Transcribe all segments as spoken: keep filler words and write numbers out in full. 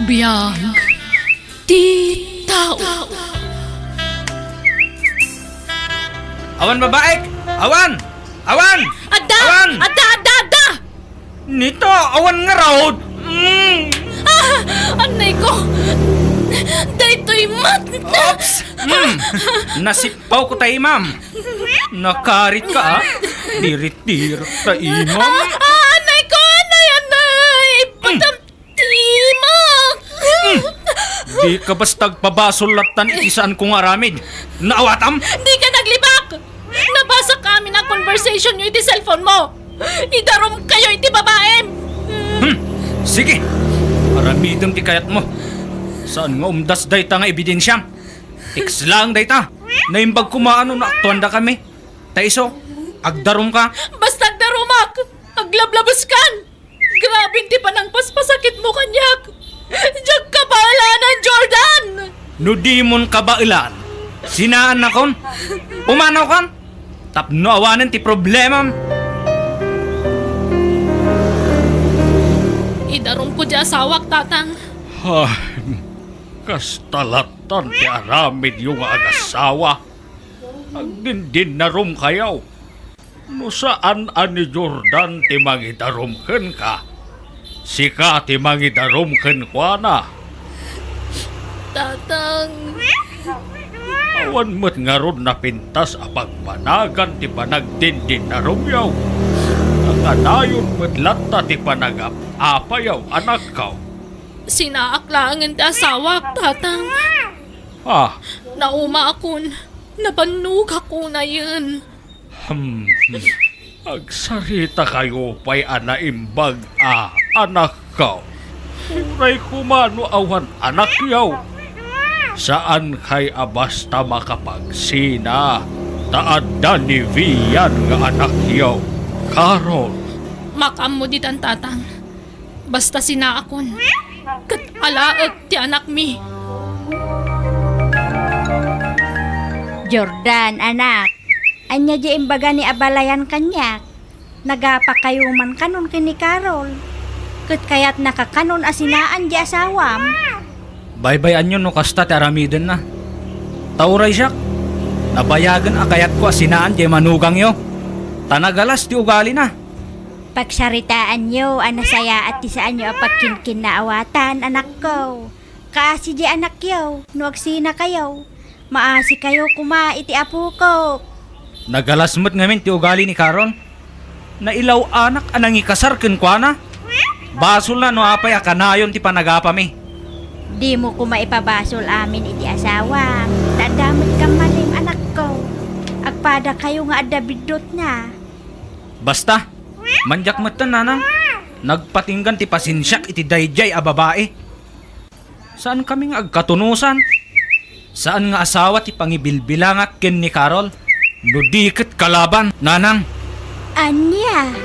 Biag ti tao. Awan babaek! Awan! Awan! Adda! Awan! Adda, adda, adda! Nita, awan ngarud! Mm. Ah! Anay ko! Daytoy met! Oops! Mm. Nasippaw ko tay, ma'am. Nakarit ka, ah? Dirit-dirit tay, ma'am. Ah, ah, anay ko! Anay, anay! Ipatam- Timak! Di ka basta agpabasol lattan iti saan ko nga aramid. Naawatam? Di ka naglibak! Nabasa ka amin a conversation yo iti cellphone mo! Idarum kayo iti babaem! Hmm. Sige. Aramidem ti kayatmo. Saan nga umdas dayta nga ebidensiam? Text lang dayta. Naimbag koma no naaktuandakami. Ta isu, agdarum ka. Basta agdarumak! Aglablabes kan! Grabe ti panangpaspasakit mo kaniak! Diak kabaelan, Jordan! No dimon kabaelan, sinaannakon? Umanaw kan? Tapno awanen ti problemam. Idarumko ti asawak, Tatang. Ay, kasta lattan ti aramidyo nga agasawa. Agdindinnarum kayo. No saan a ni Jordan ti mangidarum kenka, sika ti mangidarum kenkuana. Tatang. Awan met ngarud napintas a pagbanagan ti panagdindinarumyo. Kanayon met latta ti panagap-apayo, anakko. Sinaak laengen ti asawak, Tatang. Ah. Naumaakon. Nabannogak unayen. Hmm. Agsarita kayo pay a naimbag a, anakko. Uray koma no awan anakyo. Saan kay a basta makapagsina, ta adda ni Vian nga anakyo, Carol. Makaammo ditan, Tatang. Basta sinaakon, ket alaek ti anakmi. Jordan, anak, ania diay imbaga ni abalayan kaniak? Nagapakayo man kanon ken ni Carol. Ket kayatnaka kanon a sinaan diay asawam? Baybay-anyon no kasta ti aramidenna. Ta uray siak, nabayagen a kayatko a sinaan diay manugangyo. Ta nagalas ti ugalina. Pagsaritaanyo a nasayaat ti saanyo a pagkinkinnaawatan, anakko. Kaasi diay anakyo, no agsinakayo, maasikayo koma iti apokok. Nagalas met ngamin ti ugali ni Carol. Nailaw-anak a nangikasar kenkuana. Basolna no apay a kanayon ti panagapami. Dimo koma ipabasol amin iti asawam, ta adda met kammanem, anakko. Agpadakayo nga adda biddutna. Basta, mandiak metten, nanang. Nagpatinggan ti pasensiak iti daydiay a babai. Saankami nga agkatunosan. Saan nga asawa ti pangibilbilangak ken ni Carol, no di ket kalaban, nanang. Ania?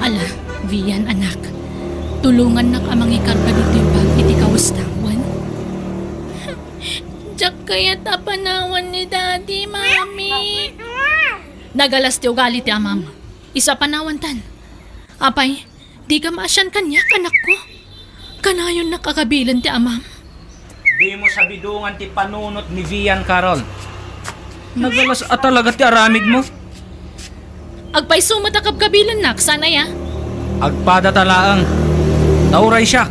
Ala, Vian, anak. Tulongannak a mangikarga ditoy bag iti kawes tawen. Diak kayat a panawan ni Daddy, Mami. Nagalas ti ugali ti amam. Isu a panawantan. Apay, dika maasian kaniak, anakko? Kanayonnak a kabilen ti amam. Dimo sabidongan ti panunot ni Vian, Carol. Nagalas a talaga ti aramidmo. Agpayso met a kabkabilennak, saan aya? Agpadata laeng. Ta uray siak,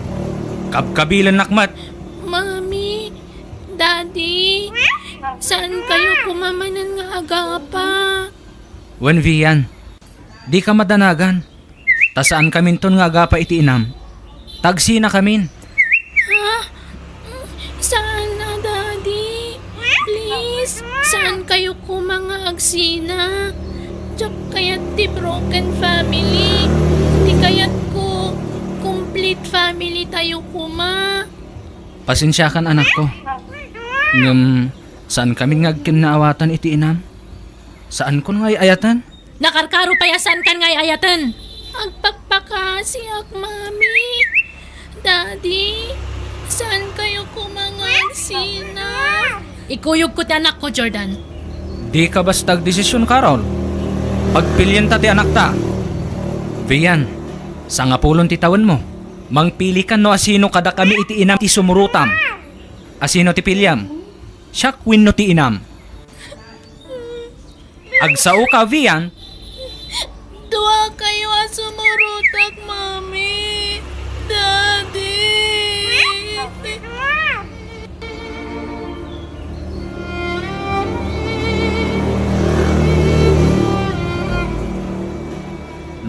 kabkabilennak met. Mami, Daddy, saan kayo koma manen nga agapa? Wen, Vian, dika madanagan. Ta saankaminton nga agapa iti inam. Ta agsinakamin. Ha? Saan a, Daddy? Please, saan kayo koma nga agsina? Diak kayat ti broken family. Ti kayatko, complete family tayo koma. Pasensiakan, anakko. Ngem, saankamin nga agkinnaawatan iti inam. Saankon nga ay-ayaten? Nakarkaro pay a saankan nga ay-ayaten. Agpakpakasiak, Mami. Daddy, saan kayo koma nga agsina? Ikuyogko ti anakko, Jordan. Dika basta agdesisyon, Carol. Pagpilienta ti anakta. Vian, Sangapulon ti tawenmo. Mangpilikan no asino kadakami iti inam ti sumurotam. Asino ti piliam? Siak wenno ti inam? Agsaoka, Vian? Duakayo a sumurotak, Mami, Daddy.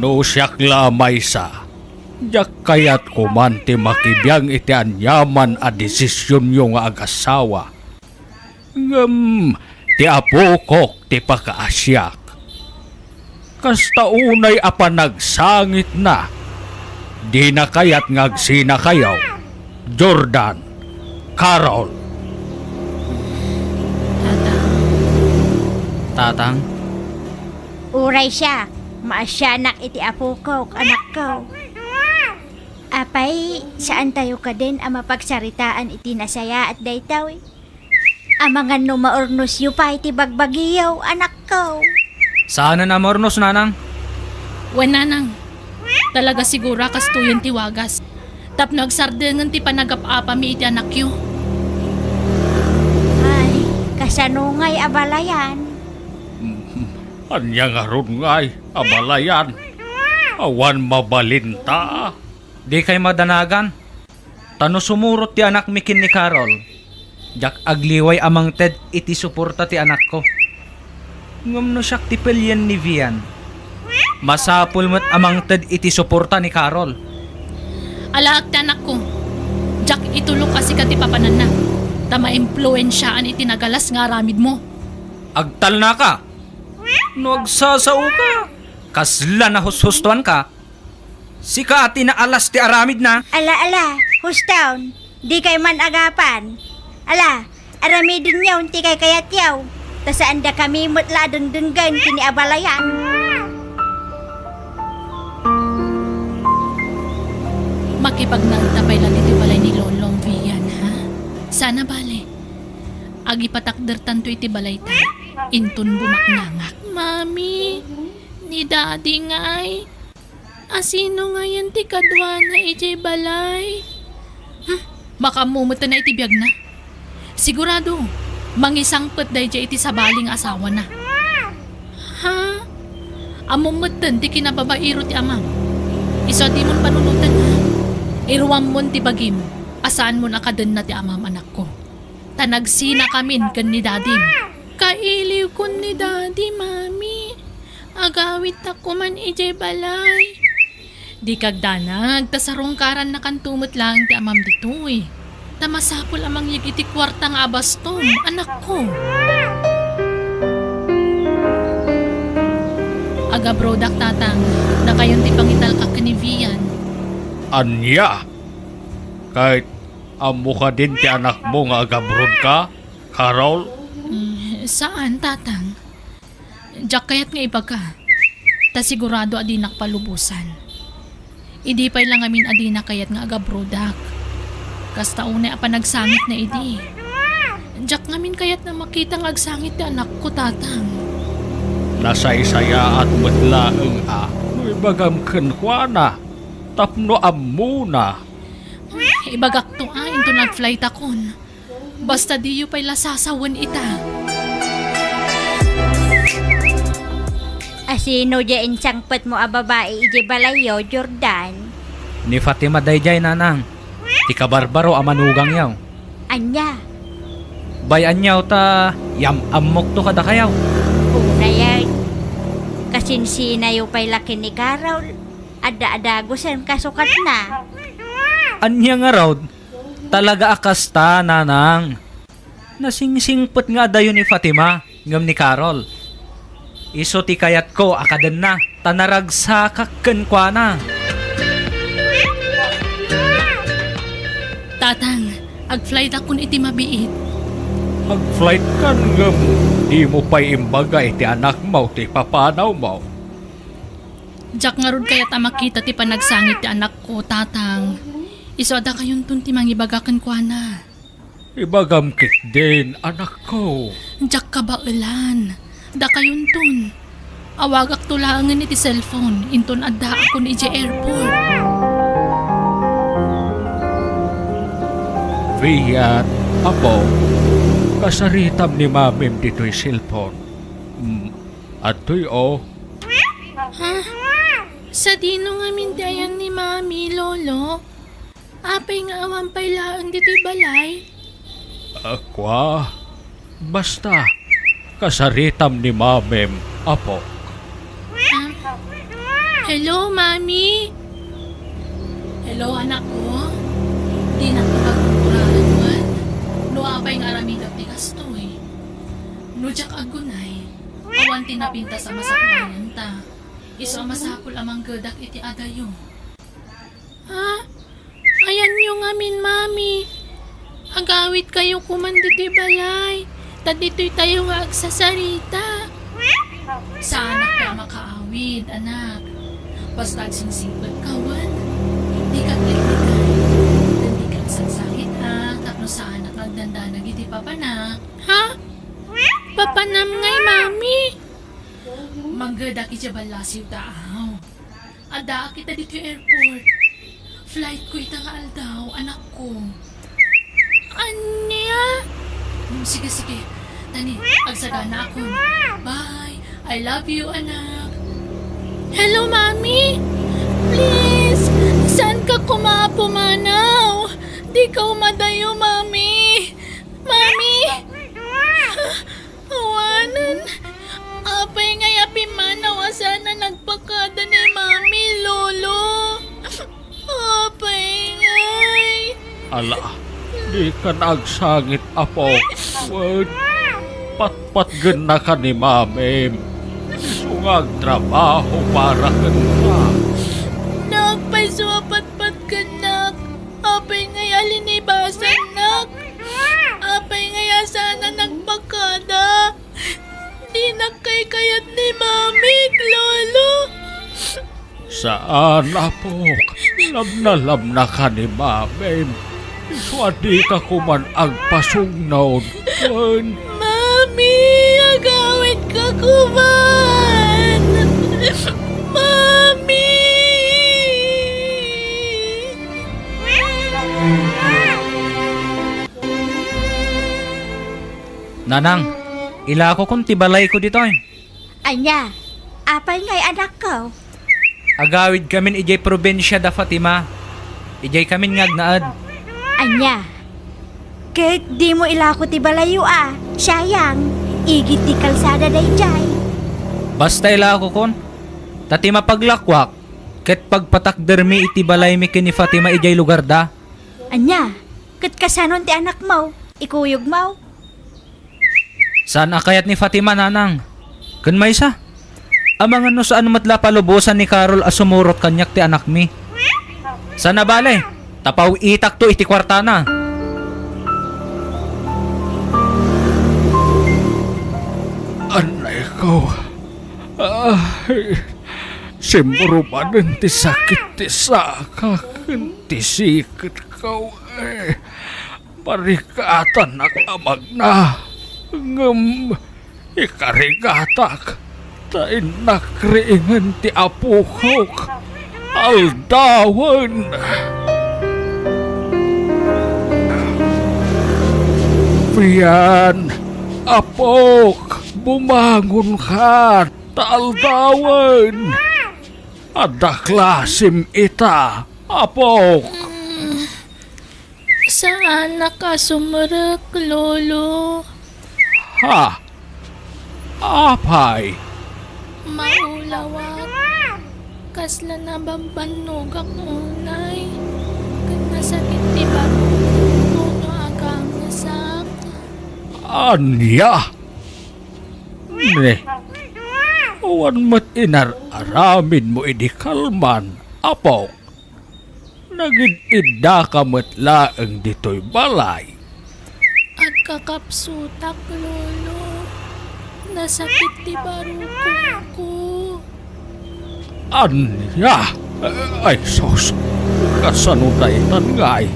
No siak la a maysa, diak kayat koman ti makibiang iti aniaman a desisionyo nga agasawa. Ngem ti apokok ti pakaasiak. Kasta unay a panagsangitna, dina kayat nga agsinakayo, Jordan, Carol. Tatang. Tatang? Uray siak, maasianak iti apokok, anakko. Apay, saantayo kadin a mapagsaritaan iti nasayaat daytoy? Amangan no maurnosyo pay ti bagbagiyo, anakko. Saanen a maurnos, nanang. Wen, nanang. Talaga siguro a kastoyen ti wagas. Tapno agsardengen ti panagap-apami iti anakyo. Ay, kasano ngay a balayan? Ania ngarud ngay a balayan? Awan mabalinta. Dikay madanagan. Ta no sumurot ti anakmi ken ni Carol, diak agliway a mangted iti suporta ti anakko. Ngem no siak ti pelien ni Vian, masapul met a mangted iti suporta ni Carol. Alaek ti anakko. Diak itulok a sika ti papananna, ta maimpluensiaan iti nagalas nga aramidmo. Agtalnaka! No agsasaoka, kasla nahushustoanka. Sika ti naalas ti aramidna. Ala, ala, hustaon, dikay man agapan. Ala, aramidenyo ti kaykayatyo, ta saandakami met la a dengdenggen ken ni a balayan. Makipagnaedta pay la ditoy balay ni Lolong Vian, ha? Sana bale. Agipatakdertanto iti balayta, inton bumaknangak. Mami, ni Daddy ngay. Asino ngayen ti kaduana idiay balay? Hmm, makaammo met iti biagna. Sigurado, mangisangpet daydiay iti sabali nga asawana. Ha? Ammom metten ti kinababaero ti amam. Isu a dimon panunoten, ha? Iruammon ti bagim a saanmon a kadenna ti amam, anakko. Ta nagsinakamin ken ni Dadim. Kailiwkon ni Dadi, Mami. Agawidtak koman idiay balay. Dika agdanag, ta sarungkarannakanto met laeng ti amam ditoy. Ta masapul a mangyeg iti kuarta nga abastom, anakko. Agabrodak, Tatang. Dakayon ti pangitalkak ken ni Vian. Ania? Ket ammo kadin ti anakmo nga agabrodka, Carol? Mm, saan, Tatang. Diak kayat nga ibaga. Ta sigurado a dinak palubosan. Idi pay la ngamin a dina kayat nga agabrodak. Kasta unay a panagsangitna idi. Diak ngamin kayat nga makita nga agsangit ti anakko, Tatang. Nasaysayaat met laeng a no ibagam kenkuana tapno ammona. Ibagakto a inton nag-flightakon. Basta diyo pay la sasawen ita. Asino diay insangpetmo a babai idiay balayyo, Jordan? Ni Fatima daydiay, Nanang. Ti kabarbaro a manugangyo. Ania? Bay-anyo ta yam-ammokto kadakayo. Unayen, kasinsinayo pay la ken ni Carol. Adda a dagusen kasukatna. Ania ngarud? Talaga a kasta, Nanang. Nasingsingpet nga adayo ni Fatima ngem ni Carol. Isu ti kayatko a kadenna, ta naragsakak kenkuana. Tatang, ag-flightakon iti mabiit. Ag-flightkan ngem dimo pay imbaga iti anakmo ti ipapanawmo. Diak ngarud kayat a makita ti panagsangit ti anakko, Tatang. Isu a dakayonton ti mangibaga kenkuana. Ibagam ketdin, anakko. Diak kabaelan. Dakayonton. Awagakto laengen iti cellphone, inton addaakon idiay airport. Vian, apo, kasaritam ni mamim ditoy cellphone. Mm, adtoy, o. Ha? Sadino ngamin ti ayan ni Mami, Lolo? Apay nga awan pay laeng ditoy balay? Akua, basta, kasaritam ni mamim, apo. Ah, hello, Mami. Hello, anakko. Dinak makagurguraen man. No apay nga aramidek ti kastoy. No diak aggunay, awan ti napintas a masakbayan ta. Isu a masapul a manggedak iti adayo. Ha? Ayanyo ngamin, Mami. Agawidkayo koman ditoy balay. Ta ditoytayo nga agsasarita. Saanak a makaawid, anak. Basta agsingsingpet ka wen. Dika teknikal. Dika agsangsangit, ha? Tapno saanak nga agdandanag iti papanak. Ha? Papanam ngay, Mami? Manggedak idiay ballasiw ta, aw. Addaak ita ditoy airport. Flight ko ita nga aldaw, anakko. Ania? Hmm, sige, sige. Tani, agsagana akon. Bye. I love you, anak. Hello, Mami. Please, saanka koma a pumanaw? Dika umadayo, Mami. Mami. Awanen, apay ngay a pimmanaw a saan a nagpakada ni Mami, Lolo? Apay ngay? Ala, dikan agsangit, apo. Wen, patpatgennaka ni Mamim. Isu nga agtrabaho para kenka. Nagpayso a patpatgennak. Apay ngay a linibasannak? Apay ngay a saan a nagpakada? Dinak kaykayat ni Mamik, Lolo. Saan, apok. Labnalabnaka ni Mamim. Isu a dika koman agpasugnaw wen. Mami, agawidka koman. Mami! Nanang, ilakokon ti balayko ditoy. Ania? Apay ngay, anakko? Agawidkamin idiay probinsia da Fatima. Idiaykamin nga agnaed. Ania? Ket dimo ilako ti balayyo a, sayang, igid ti kalsada daydiay. Basta ilakokon, ta ti mapaglakuak, ket pagpatakdermi iti balaymi ken ni Fatima idiay lugarda. Ania? Ket kasanon ti anakmo? Ikuyogmo? Saan a kayat ni Fatima, nanang. Ken maysa, amangan no saan met la palubosan ni Carol a sumurot kaniak ti anakmi. Saan a bale, ta paw-itakto iti kuartana. Annayko. Ay, simmurumanen ti sakit ti saka ken ti siketko. Ay, marikatanak a magna, ngem ikarigatak ta innak riingen ti apokok aldawen. Pian, apok, bumangonka, ta aldawen. Adda klasim ita, apok. Saanak a sumrek, Lolo. Ha? Apay? Maulawak. Kasla nabambannogak unay. Ket nasakit ti barukko no agangesak. Ania? Ne, awan met inar-aramidmo idi kalman, apok. Nagid-iddaka met laeng ditoy balay. Agkakapsutak, Lolo. Nasakit ti barukongko. Ania? Ay, sus. Kasano daytan ngay?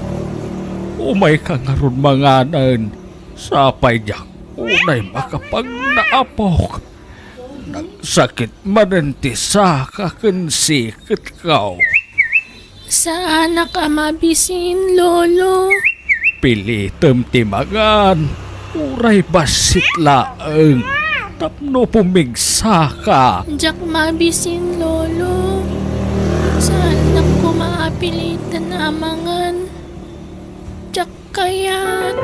Umayka ngarud manganen. Sapay diak unay makapagna, apok. Nagsakit manen ti saka ken siketko. Saanak a mabisin, Lolo. Pilitem ti mangan, uray bassit laeng, tapno pumigsaka. Diak mabisin, Lolo. Saanak koma a piliten a mangan. Diak kayat.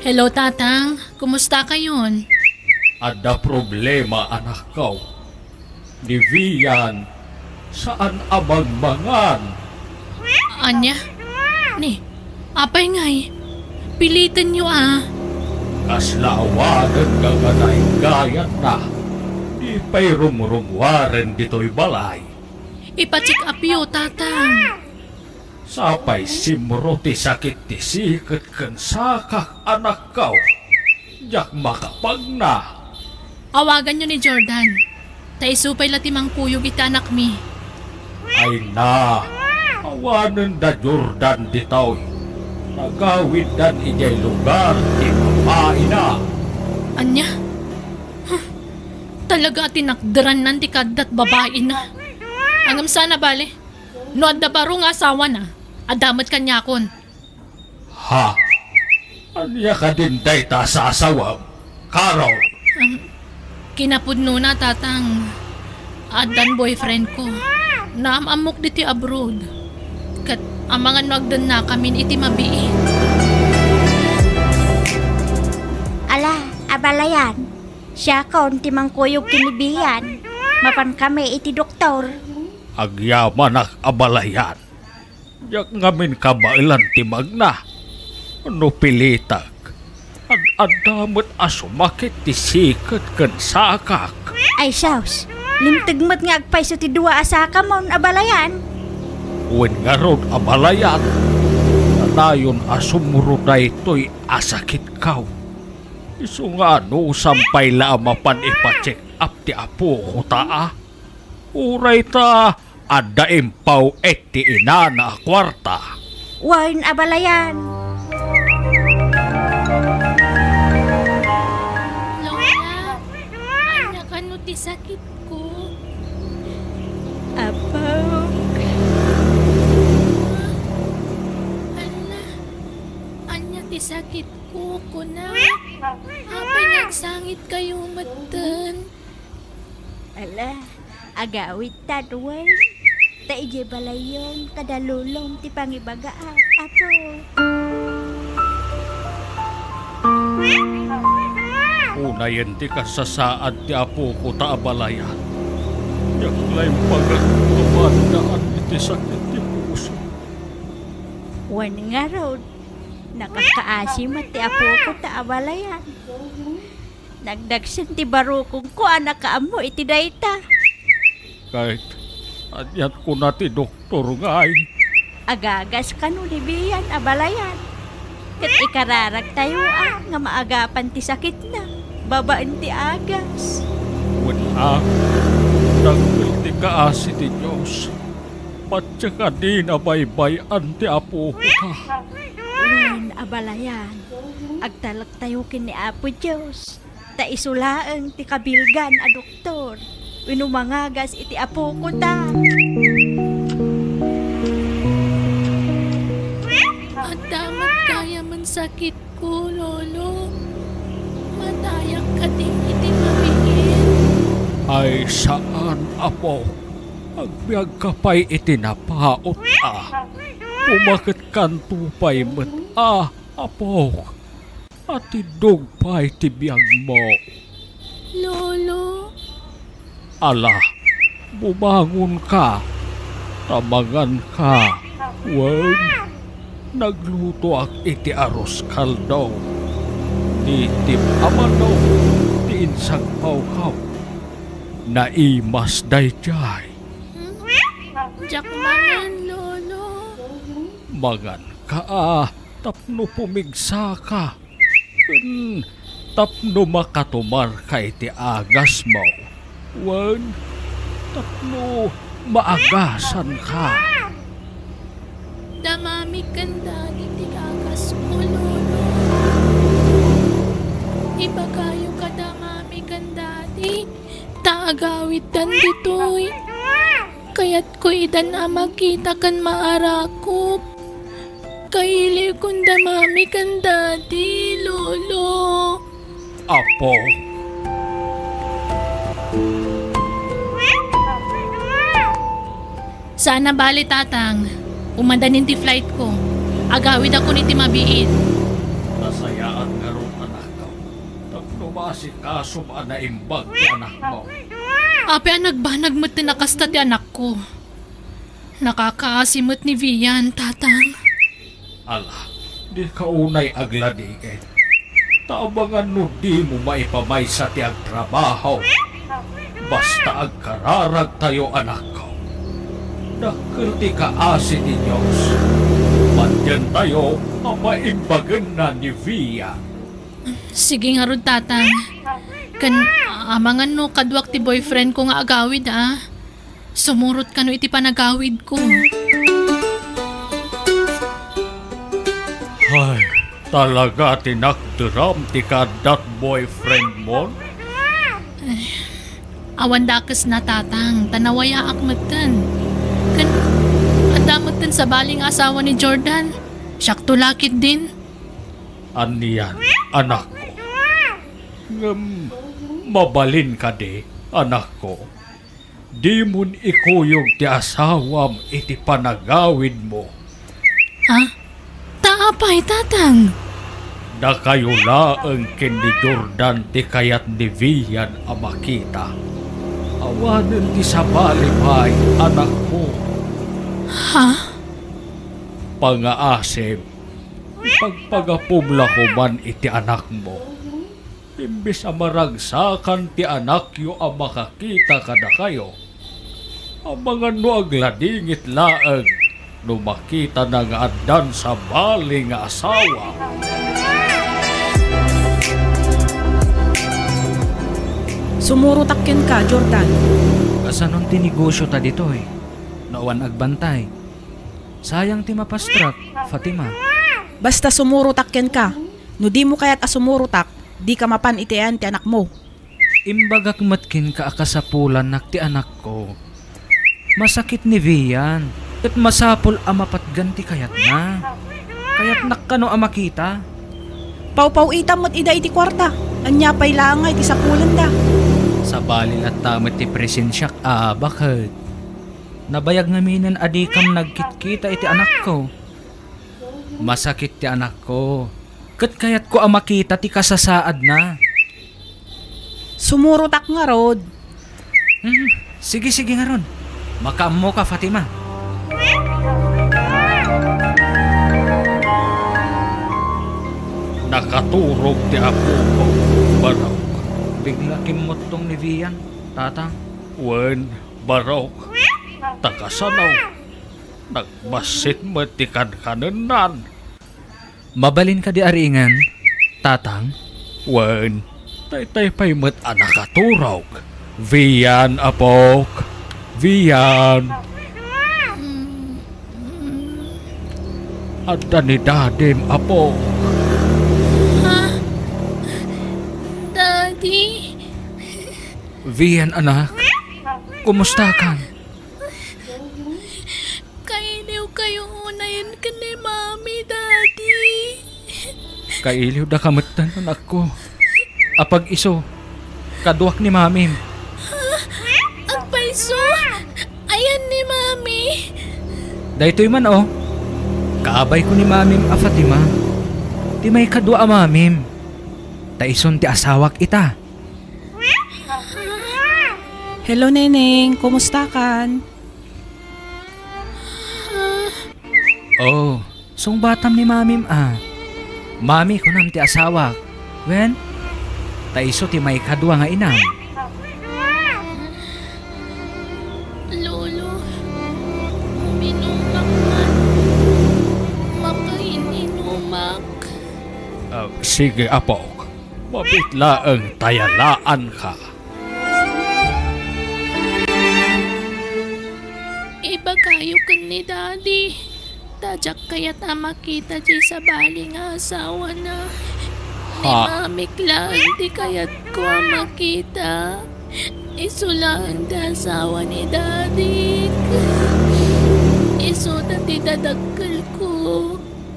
Hello, Tatang. Kumusta kayon? Adda problema, anakko. Ni Vian, saan a mangmangan. Ania? Ni, apay ngay? Pilitenyo a. Kasla awanen nga ganaygayatna. Di pay rumrumuaren ditoy balay. Ipa-check upyo, Tatang. Sapay simro ti sakit ti siket ken sakak, anakko. Diak makapagna. Awaganyo ni Jordan. Ta isu pay la ti mangkuyog iti anakmi. Ay na, awanen da Jordan ditoy. Nagawiddan idiay lugar ti babaina. Ania? Huh. Talaga a tinakderannan ti kaaddat babaina. Ngem saan a bale. No adda baro nga asawana, adda met kaniakon. Ha? Ania kadin dayta a sasawem, Carol? Am, kinapudnona, Tatang. Addan boyfriend ko. Naam-ammok ditoy abroad. Ket amangan no agdennakamin iti mabiit. Ala, abalayan. Siakon ti mangkuyog ken ni Vian. Mapankami iti doktor. Agyamanak, abalayan. Diak ngamin kabaelan ti magna. No pilitek, ad-adda met a sumakit ti siket ken sakak. Ay sus, limteg met nga agpayso ti dua a sakamon, abalayan. Wen ngarud, abalayan, kanayon a sumro daytoy a sakitko. Isu nga anusam pay la a mapan ipa-check up ti apok ta a. Uray ta adda impaw-et ti inana a kuarta. Wen, abalayan. Lola, ania kano ti sakitko? Apok. Ala, ania ti sakitko, kuna? Apay nga agsangitkayo metten? Ala, agawidtan wen. Ta idiay balayyon kada lolom ti pangibagaak, Apo. Unayen ti kasasaad ti apok ta abalayan. Diak la impagan a maaddaan iti sakit ti puso. Wen ngarud, nakakaasi met ti apok ta abalayan. Nagdagsen ti barukongko a nakaammo iti dayta. Ket anian kuna ti doktor ngay? Agagas kano ni Bian, abalayan. Ket ikararagtayo a nga maagapan ti sakitna babaen ti agas. Wen a, dakkel ti kaasi ti Dios. Patiek a dina baybay-an ti apok ta. Wen, abalayan, agtalektayo ken ni Apo Dios. Ta isu laeng ti kabilgan a doktor wenno mangagas iti apok ta. Adda met gayamen sakitko, Lolo. Matayak kadin iti mabiit. Ay saan, apok. Agbiagka pay iti napaut a. Pumaketkanto pay met a, apok. Atiddog pay ti biagmo. Lolo. Ala, bumangonka, ta manganka. Wen, naglutoak iti arroz caldo. Nitib a manok ti insagpawko. Naimas daydiay. Hmm? Diak mangan, Lolo. Manganka a, tapno pumigsaka, ken tapno makatumarka iti agasmo, wen tapno maagasanka. Damami ken dadi ti agasko, Lolo. Ibagayo kada mami ken daddy, ta agawiddan ditoy. Kayatko idan a makita ken maarakop. Kailiwkon da mami ken daddy, lolo. Apo. Saan a bale, tatang. Umadanin ti flight ko. Agawidakon iti mabiit. Nasayaat ngarud, anakko, tapno maasikasom a naimbag ti anakmo. Apay a nagbanag metten a kasta ti anakko? Nakakaasi met ni Vian, tatang. Ala, dika unay agladingit. Ta amangan no dimo maipamaysa ti agtrabaho. Basta agkararagtayo, anakko. Dakkel ti kaasi ti Dios. Madiantayo a maimbagenna ni Vian. Sige ngarud, tatang. Ken amangan no kaduak ti boyfriend ko nga agawid, a. Sumurot kano iti panagawidko. Ay, talaga ti nakderam ti kaaddat boyfriendmon? Awan dakesna, tatang, ta nawayaak metten. Ken adda metten sabali nga asawa ni Jordan. Siakto la ketdin. Anian, anakko? Ngem mabalin kadi, anakko? Dimon ikuyog ti asawam iti panagawidmo. Ha? Ta apay, tatang? Dakayo laeng ken ni Jordan ti kayat ni Vian a makita. Awanen ti sabali pay, anakko. Ha? Pangaasim, ipagpagapom la koman iti anakmo. Imbes a maragsakan ti anakyo a makakita kadakayo, amangan no agladingit laeng no makitana nga addan sabali nga asawa. Sumurotak kenka, Jordan. Kasanon ti negosyo ta ditoy? No awan agbantay. Sayang ti mapastrak, Fatima. Basta sumurotak kenka. No dimo kayat a sumurotak, dika mapan iti ayan ti anakmo. Imbagak met kenka a kasapulannak ti anakko. Masakit ni Vian, ket masapul a mapatgan ti kayatna. Kayatnak kano a makita. Pawpaw-itam met ida iti kuarta. Ania pay laeng nga iti sapulenda? Sabali latta met ti presensiak a baket. Nabayag ngaminen a dikam nagkitkita iti anakko. Masakit ti anakko, ket kayatko a makita ti kasasaadna. Sumurotak ngarud. Hmm, sige, sige ngarud. Makaammoka, Fatima. Nakaturog ti apok, Barok. Bigla kimmuttong ni Vian, Tatang. Wen, Barok. Ta kasano? Nagbassit met ti kankanennan. Mabalin kadi a riingen, Tatang? Wen, daytoy pay met a nakaturog. Vian, apok. Vian. Adda ni Dadim, apok. Ha? Daddy? Vian, anak. Kumusta ka? Kailiwkayo unayen ken ni Mami, Daddy. Kailiwdaka metten, anakko. Apag-isu, kaduak ni Mamim. Ha? Agpayso? Ayan ni Mami? Daytoy man, o. Kaabayko ni Mamim a Fatima. Ti maikadua a Mamim. Ta isun ti asawak ita. Hello, Neneng. Kumusta kan? Oh, sungbatam ni Mamim a. Mami, kunam ti asawak. Wen? Ta isu ti maikadua nga inam. Lolo, uminumak man. Makain-inumak. Ah, sige, apok. Mabiit laeng ta yalaanka. Ibagayo ken ni Daddy, ta diak kayat a makita diay sabali nga asawana. Ti mamik laeng ti kayatko a makita. Isu laeng ti asawa ni Dadik. Isuda ti dadakkelko.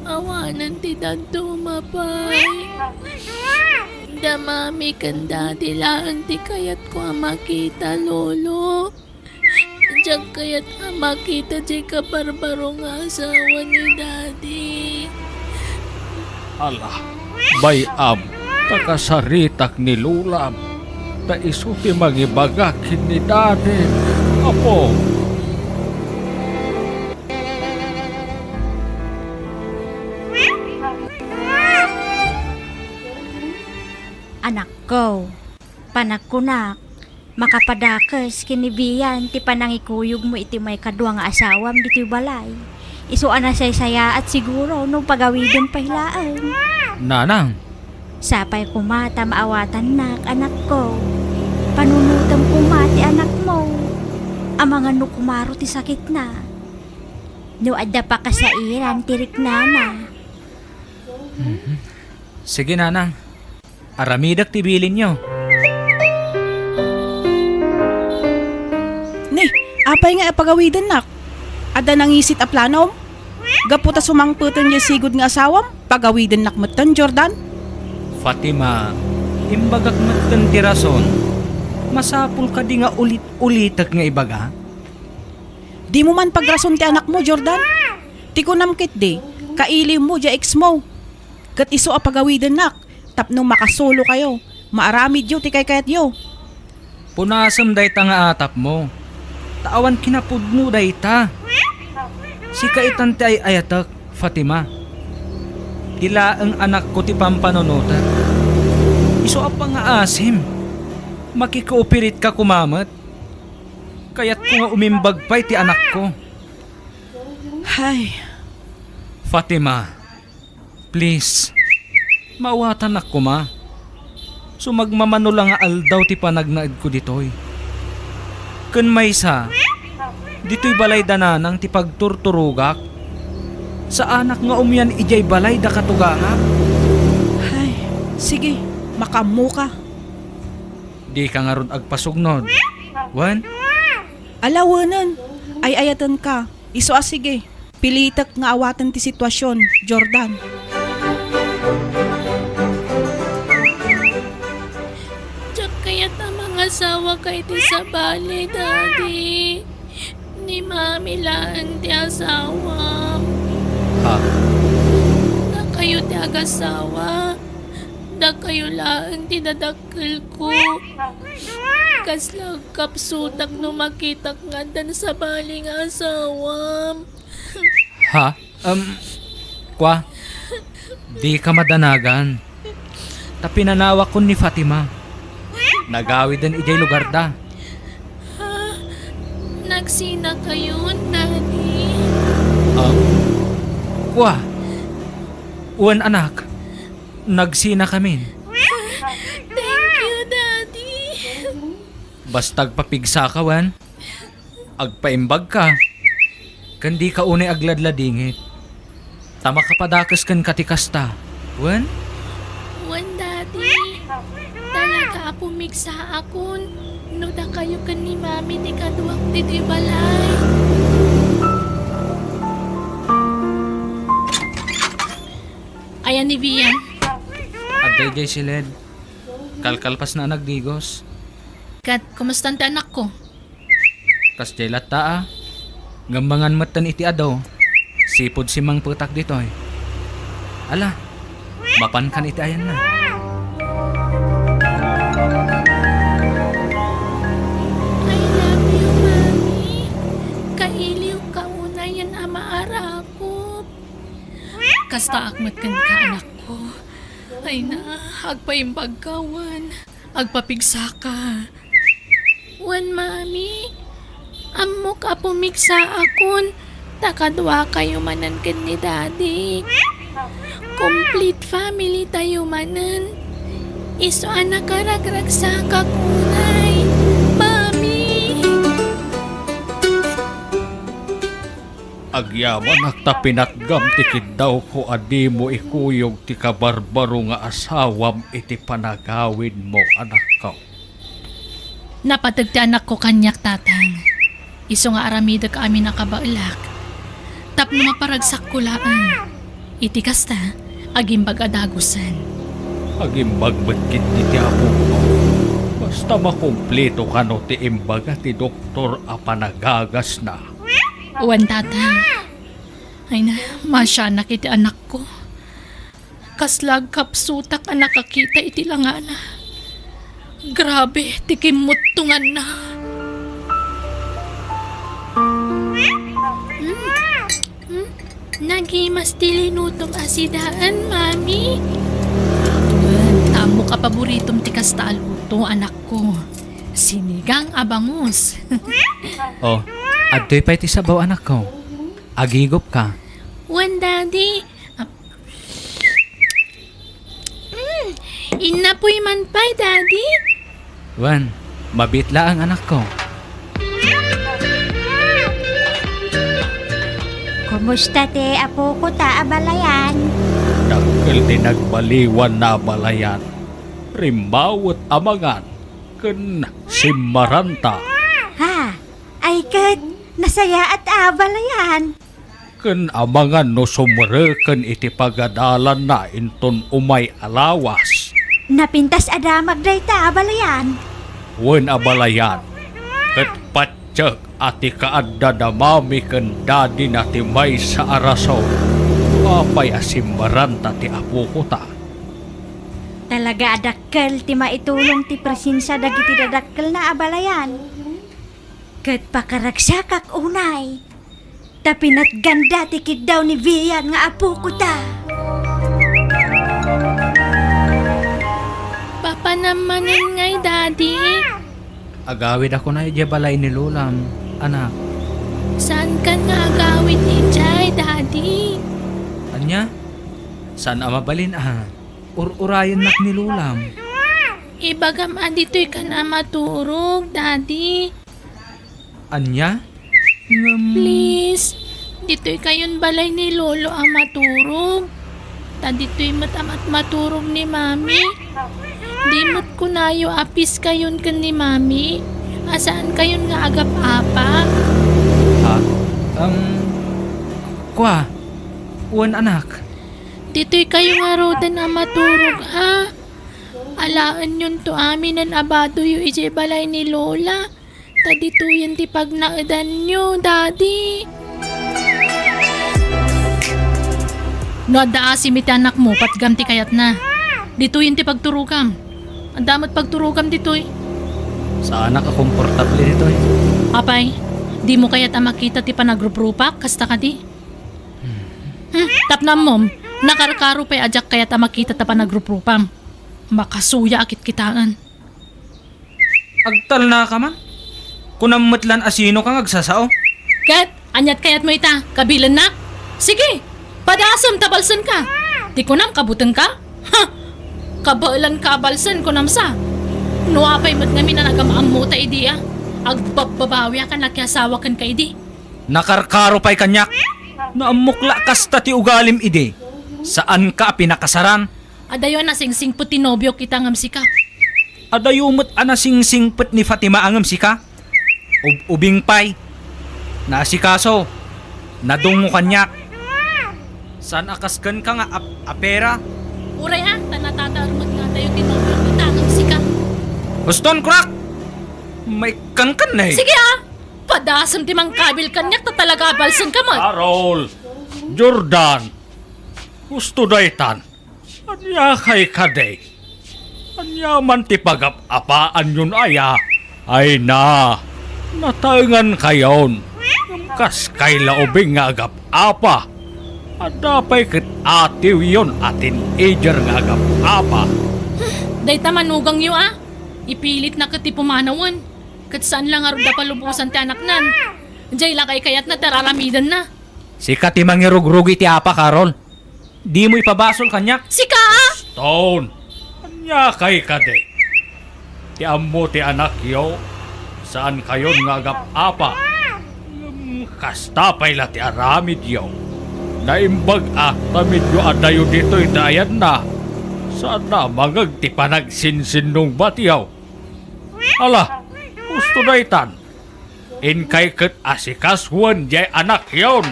Awanen ti dadduma pay. Da mami ken dadi laeng ti kayatko a makita, Lolo. Diak kayat a makita diay kabarbaro nga asawa ni Daddy. Ala, bay-am, ta kasaritak ni Lolam, ta isu ti mangibaga ken ni Daddy, Apo. Anakko, panagkunak, makapadakes ken ni Vian ti panangikuyogmo iti maikadua nga asawam ditoy balay. Isu a nasaysayaat siguro no pagawiden pay laeng. Nanang. Sapay koma ta maawatannak, anakko. Panunotem koma ti anakmo. Amangan no kumaro ti sakitna. No adda pakasairan ti riknana. Mhm. Sige, Nanang. Aramidek ti bilinyo. Ni, apay nga pagawidennak? Adda nangisit a planom? Gapu ta sumangpeten diay sigud nga asawam, pagawidennak metten, Jordan? Fatima, imbagak metten ti rason. Masapul kadi nga ulit-ulitek nga ibaga? Dimo man pagrason ti anakmo, Jordan. Ti kunam ketdi, kailiwmo diay exmo. Ket isu a pagawidennak tapno makasulokayo, maaramidyo ti kaykayatyo. Punasem dayta nga atapmo, ta awan kinapudno dayta. Sika itan ti ay-ayatek, Fatima. Ti laeng anakko ti pampanunotek. Isu a pangaasim. Makikooperetka koma met. Kayatko nga umimbag pay ti anakko. Hay. Fatima, please, maawatannak koma. Sumagmamano la nga aldaw ti panagnaedko ditoy. Ken maysa, ditoy balay da Nanang ti pagturturogak. Saanak nga umian idiay balay da katugangak. Hay, sige, makaammoka. Dika ngarud agpasugnod. Wen? Ala, wenen. Ay-ayatenka. Isu a sige. Pilitek nga awaten ti situasion, Jordan. Diak kayat a mangasawaka iti sabali, Daddy. Ni Mami laeng ti asawam. Ha? Dakayo ti agasawa. Dakayo laeng ti dadakkelko. Kasla agkapsutak no makitak nga addan sabali nga asawam. Ha? Em, kua, dika madanagan. Ta pinanawakon ni Fatima. Nagawiden idiay lugarda. Ha? Nagsinakayon, Daddy? Em, kua, wen, anak, nagsinakamin. Thank you, Daddy. Basta agpapigsaka, wen? Agpaimbagka, ken dika unay agladladingit. Ta makapadakes kenka ti kasta, wen? Wen, Daddy. Talaga a pumigsaakon no dakayo ken ni Mami ti kaduak ditoy balay. Ayan ni Vian. Adda idiay siled. Kalkalpasna a nagdigos. Ket, kumustan ti anakko? Kasdiay latta a. Ngem mangan metten iti adu. Sipud simmangpetak ditoy. Ala, mapankan iti ayanna. I love you, Mami. Kailiwka unayen a maarakop. Kastaak met kenka, anakko. Ay na, agpaimbagka wen. Agpapigsaka. Wen, Mami, ammok a pumigsaakon, ta kaduakayo manen ken ni Daddy. Complete family tayo manen. Isu a nakaragragsakak unay, Mami. Agyamanak ta pinatgam ti kiddawko a dimo ikuyog ti kabarbaro nga asawam iti panagawidmo, anakko. Napateg ti anakko kaniak, Tatang. Isu nga aramidek amin a kabaelak tapno maparagsakko laeng. Iti kasta, agimbag a dagusen. Agimbag met ketdi ti apok. Basta makumplito kano ti imbaga ti doktor a panagagasna. Wen, Tatang. Ay na, masianak iti anakko. Kasla agkapsutak a nakakita iti langana. Grabe ti kimmuttonganna. Hmm? Hmm? Nagimas ti linutom a sidaen, Mami. Wen, ta ammok a paboritom ti kasta a luto, anakko. Sinigang a bangus. Oh, adtoy pay ti sabaw, anakko. Agigupka. Wen, Daddy. Ah. Mm, innapuy man pay, Daddy. Wen, mabiit laeng, anakko. Kumusta ti apokota a balayan? Dakkel ti nagbaliwanna a balayan. Rimmawet a mangan ken simmaranta. Ha? Ay ket, nasayaat a balayan. Ken amangan no sumreken iti pagadalanna inton umay a lawas. Napintas a damag dayta a balayan. Wen a balayan, ket patiek a ti kaadda da Mami ken Daddy-na ti maysa a rason no apay a simmaranta ti apokota. Talaga a dakkel ti maitulong ti presensia dagiti dadakkelna a balayan. Ket pakaragsakak unay. Ta pinatganda ti kiddaw ni Vian nga apokota. Papanam manen ngay, Daddy? Agawidakon idiay balay ni Lolam, anak. Saankan nga agawid idiay, Daddy? Ania? Saan a mabalin a? Ur-urayennak ni Lolam. Ibagam a ditoykan a maturog, Daddy. Ania? Ngem please, ditoykayon balay ni Lolo a maturog. Ta ditoy met a mat-, maturog ni Mami. Di met kunayo a peace-kayon ken ni Mami, a saankayon nga agap-apa. Ha? Em, kua? Wen, anak. Ditoykayo ngaruden a maturog, a. Alaenyonto aminen a badoyo idiay balay ni Lola. Ta ditoyen ti pagnaedanyo, Daddy. No adda asim iti anakmo, patgam ti kayatna. Ditoyen ti pagturogam. Adda met pagturogam ditoy. Saanak a komportable ditoy. Apay, dimo kayat a makita ti panagruprupak, kasta kadi? Hmm, tapno ammom, nakarkaro pay a diak kayat a makita ta panagruprupam. Makasuya a kitkitaen. Agtalnaka man. Kunam met lan a sinoka nga agsasao. Ket, aniat kayatmo ita, kabilennak? Sige, padasem ta balsenka. Ti kunam, kabutengka? Ha! Kabaelanka a balsen, kunam sa. No apay met ngamin a nagam-ammota idi, a, agbabbabawiak a nakiasawa kenka idi. Nakarkaro pay kaniak. Naammok la kasta ti ugalim idi. Saanka a pinakasaran. Adayo a nasingsingpet ti nobiok ita ngem sika. Adayo met a nasingsingpet ni Fatima ngem sika. Ub-ubing pay. Naasikaso. Nadungngo kaniak. Saan a kas kenka nga ap-, apera? Uray a, ta natataer met nga adayo ti nobiok ita ngem sika. Huston, kunak! Maikkankan na eh. Sige a! Padasem ti mangkabil kaniak ta talaga a balsenka met. Carol! Jordan! Husto daytan! Ania kay kadi? Ania man ti pagap-apaanyon aya? Ay na, nataengankayon. Ngem kas kay la ubing nga agap-apa. Adda pay ket atiwyon a teenager nga agap-apa. Dayta manugangyo a. Ipilitna ket ti pumanawen. Ket saan la ngarud a palubosan ti anaknan. Diay la kay kayatna ti ar-aramidenna. Sika ti mangirugrug iti apa, Carol. Dimo ipabasol kaniak. Sika a? Stone, ania kay kadi? Ti ammo ti anakyo, saankayon nga agap-apa. Ngem Kasta pay la ti aramidyo. Naimbag a ta medio adayo ditoy ti ayanna. Saan a mangeg ti panagsinsinnong batiyo. Ala, husto daytan. Inkay ket asikasuen diay anakyon.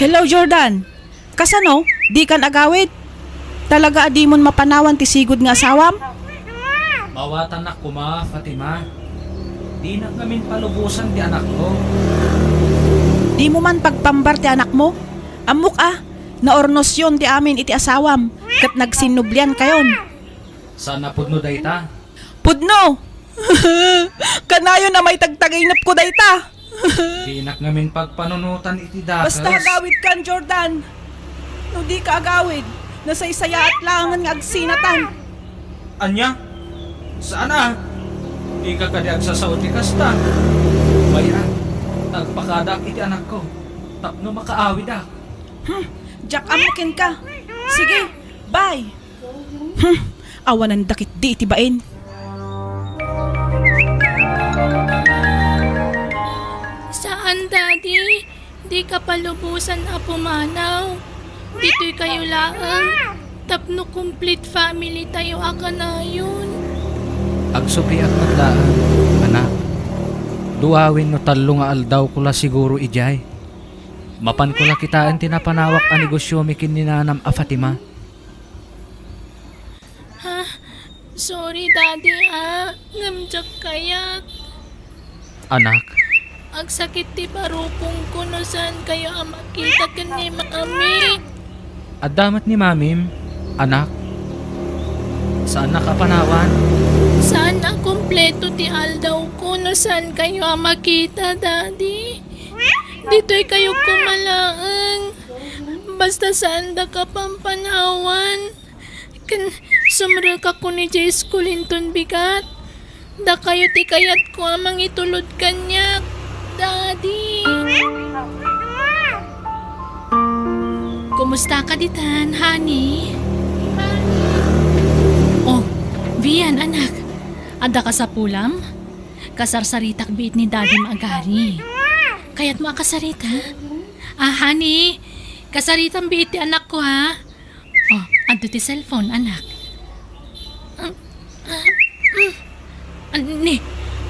Hello, Jordan. Kasano? Dikan agawid? Talaga a dimon mapanawan ti sigud nga asawam? Mawatanak koma, Fatima. Dinak ngamin palubosan ti anakko. Dimo man pagpambar ti anakmo? Ammok a, naurnosyon ti amin iti asawam, ket nagsinnubliankayon. Saan a pudno dayta? Pudno! Kanayon a maitagtaginepko dayta! Dinak ngamin pagpanunotan iti dakes. Basta agawidkan, Jordan. No dika agawid, nasaysayaat laengen nga agsinatan. Ania? Saan a? Dika kadi agsasao iti kasta? Mayra, agpakadak iti anakko tapno makaawidak. Hmm, diak ammo kenka. Sige, bye. Hmm, awanan dakit di iti bain. Saan, Daddy. Dika palubosan a pumanaw. Ditoy kayo laeng. Tapno complete family tayo a kanayon. Agsubliak met laeng, anak. Dua wenno tallo nga aldawko la siguro idiay. Mapanko la kitaen ti napanawak a negosyomi ken ni nanam a Fatima. Ha? Sorry, Daddy, ah. Ngem diak kayat. Anak. Agsakit ti barukongko no saan kayo a makita ken ni Mami. Adda met ni Mamim, anak. Saannak a panawan. Saan a kompleto ti aldawko no saan kayo a makita, Daddy. Ditoy kayo koma laeng. Basta saandak a pampanawan. Ken sumrekakon idiay school inton bigat. Dakayo ti kayatko a mangitulod kaniak, Daddy. Kumusta ka ditan, honey? Oh, Vian, anak. Adda kasapulam? Kasarsaritak biit ni Daddy maagari. Kayatmo a kasarita? Ah, honey, kasaritam biit ti anakko, ha? Oh, adto ti cellphone, anak. Ah, ah, mm. Anni,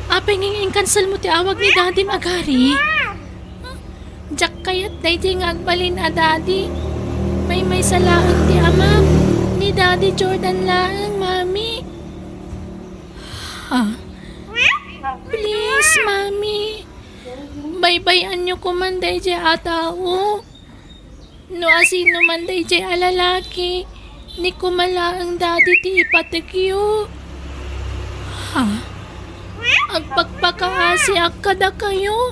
apay nga in-cancel mo ti awag ni Daddy maagari? Diak kayat daytoy nga agbalin a Daddy. Maymaysa laeng ti amak. Ni Daddy Jordan laeng, Mami. Ha? Please, Mami. Baybay-anyo koman daydiay a tao. No asino man daydiay a lalaki, ni koma laeng Daddy ti ipatekyo. Ha? Agpakpakaasiak kadakayo.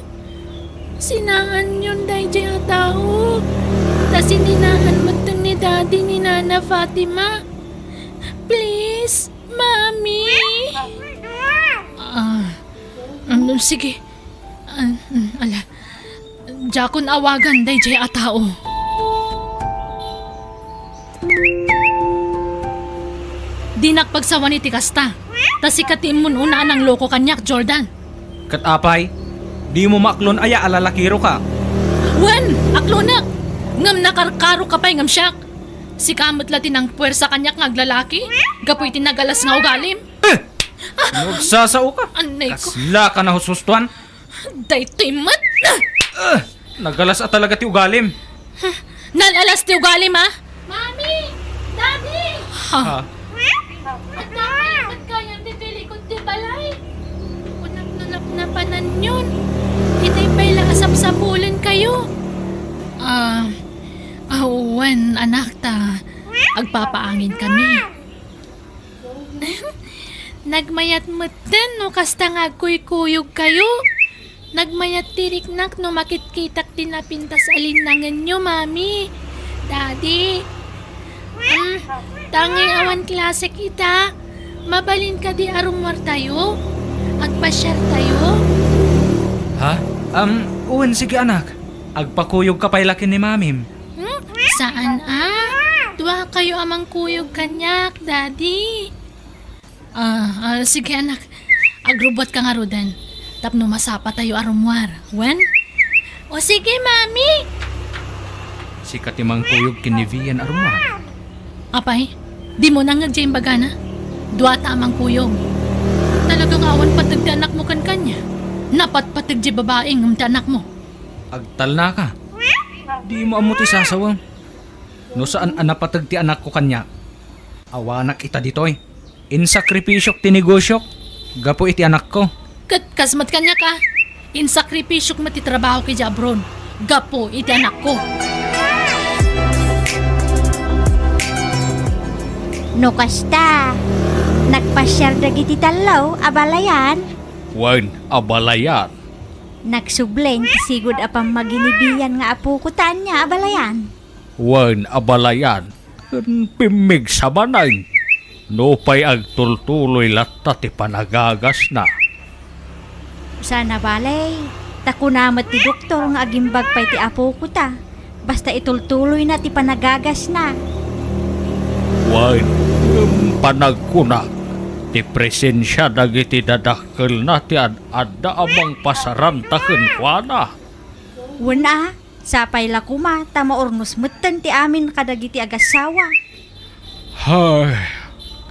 Sinaanyon daydiay a tao. Ta sininaan metten ni Daddy ni Nana Fatima. Please, Mami. Ah, ano, sige. Ah, mm, ala. Diakon awagan daydiay a tao. Dinak pagsawan iti kasta. Ta sika ti immun-una a nangloko kaniak, Jordan. Ket apay, dimo maaklon aya a lalakiroka? Wen, aklonek. Ngem nakarkaroka pay ngem siak. Sika met la ti nangpuersa kaniak nga aglalaki gapu iti nagalas nga ugalim. Eh! No agsasaoka. Anay ko. Kaslaka a nahushustoan. Daytoy met. Ah! Nagalas a talaga ti ugalim. Nalalas ti ugalim, a? Mami! Daddy! Ha? Ha? Adda kayo met kayon ditoy likod ti balay? Kunak no napnapananyon. Itay pay la a sapsapulenkayo. Ah, ah, wen, anak, ta agpapaangin kami. Nagmayat metten no kasta nga agkuykuyogkayo. Nagmayat ti riknak no makitkitak ti napintas a linnangenyo, Mami, Daddy. Mm, ta ngay awan klase kita, mabalin kadi a rummuartayo? Agpasiartayo? Ha? Um, wen, sige, anak. Agpakuyogka pay la ken ni Mamim. Hmm? Saan a? Duakayo a mangkuyog kaniak, Daddy. Ah, ah, sige, anak. Agrubbuatka ngaruden. tapno masapatayo a rummuar. Wen? O sige, Mami! Sika ti mangkuyog ken ni Vian a rummuar. Apay, dimo nangngeg diay imbagana? Duata a mangkuyog. Talaga nga awan pateg ti anakmo ken kaniak. Napatpateg diay babai ngem ti anakmo. Agtalnaka. Dimo ammo ti sasawem. No saan a napateg ti anakko kaniak, awanak ita ditoy. Insakripisiok ti negosiok gapu iti anakko. Ket kas met kaniak a, insakripisiok met ti trabahok idiay abroad gapu iti anakko. No kasta, nagpasiar dagiti tallo a balayan. Wen a balayan. Nagsubli ti sigud a pammagi ni Vian nga apoko ta ania a balayan. Wen a balayan, ken pimmigsa manen, nupay agtultuloy latta ti panagagasna. Sana balay, ta kuna met ti doktor nga agimbag pay ti apoko ta, basta itultuloyna ti panagagasna. Wen, ngem panagkunak, ti presensia dagiti dadakkelna ti ad-adda a mangpasaranta kenkuana. Wen a, sapay la koma ta maurnos metten ti amin kadagiti agassawa. Hay,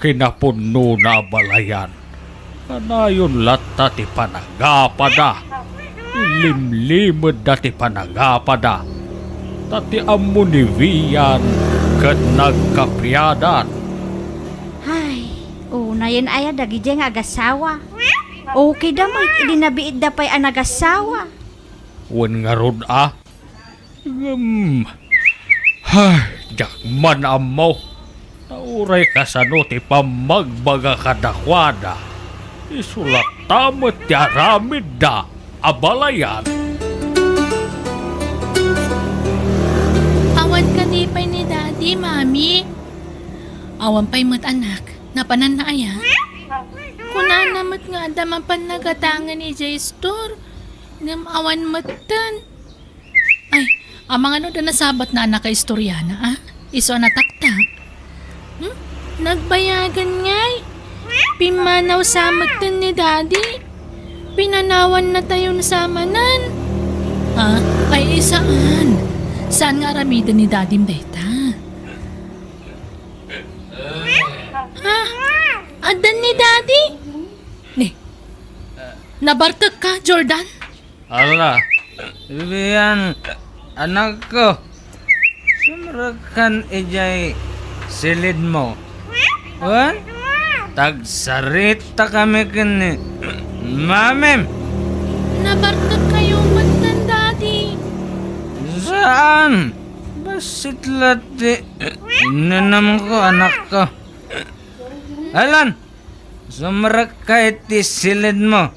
kinapunona a balayan. Kanayon latta ti panagapada. Ilimlimedda ti panagapada. Ta ti ammo ni Vian ket nagkapriadan. Hay, unayen aya dagiti nga agassawa. Okay da met idi nabiitda pay a nagassawa. Wen ngarud a, Ngem, ha, diak man ammo. Ta uray kasano ti pammagbaga kadakuada, isu latta met ti aramidda a balayan. Awan kadi pay ni Daddy, Mami? Awan pay met, anak. Napananna aya? Kunana met nga adda mapan nagatangen idiay store. Ngem awan metten. Ay, amangan no adda nasabatna a nakaistoriana, a? Isu a nataktak. Hmm? Nagbayagan ngay? Pimmanaw sa metten ni Daddy? Pinanawan natayon sa manen? Ha? Ay, saan? Saan nga aramiden ni Daddy dayta? Ha? Addan ni Daddy? Ni, nabartek ka, Jordan? Ala, Vian, anakko, sumrekkan idiay silidmo. Wen? Tagsaritakami ken ni Mamim. Nabartek kayo met ken Daddy? Saan? Bassit la ti inanamko, anakko. Alan, sumrekka iti silidmo.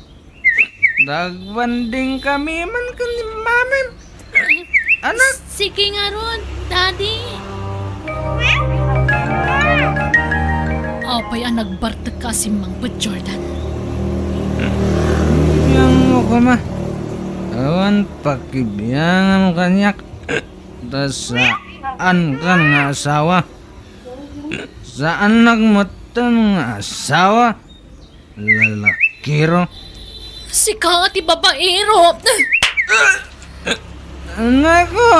Nagbanding kami man ken ni Mamim. Anak. Sige ngarud, Daddy. Apay a nagbartek ka a simmangpet, Jordan? Biangmo koma. Awan pakibiangam kaniak. Ta saankan nga asawa. Saannak metten nga asawa. Lalakiro. Sika ti babaero. Anakko,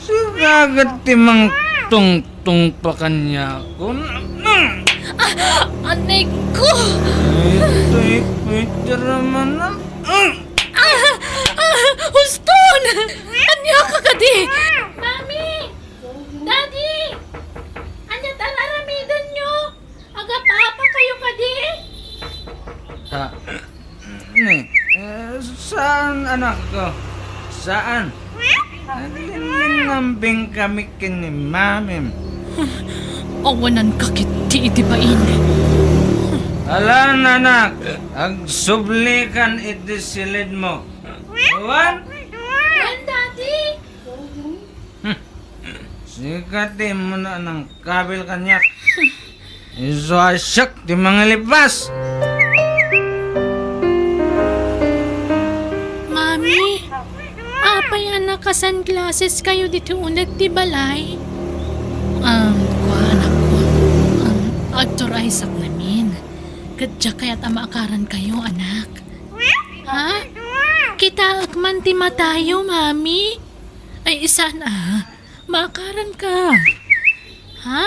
sika ket ti mangtungtungpa kaniakon. Ah, anakko. Itoy Peter man. Ah, ah, huston! Ania ka kadi? Mami! Daddy! Ania ti ar-aramidenyo? Agapapa kayo kadi? Ah, ni, eh, saan, anakko? Saan? Naglinlinambing kami ken ni Mamim. Awanan ka ketdi iti bain. Alan, anak, agsublikan iti silidmo. Awan? Wen, Daddy. Hmm. Sika ti immuna a nangkabil kaniak. Isu a siak ti mangilipas. Mami, apay a naka-sunglasses kayo ditoy uneg ti balay? Um, kua, anakko. Um, agturaysaknamin. Ket diak kayat a maakaran kayo, anak. Ha? Kitaek man ti matayo, Mami? Ay, saan a? Maakaran ka. Ha?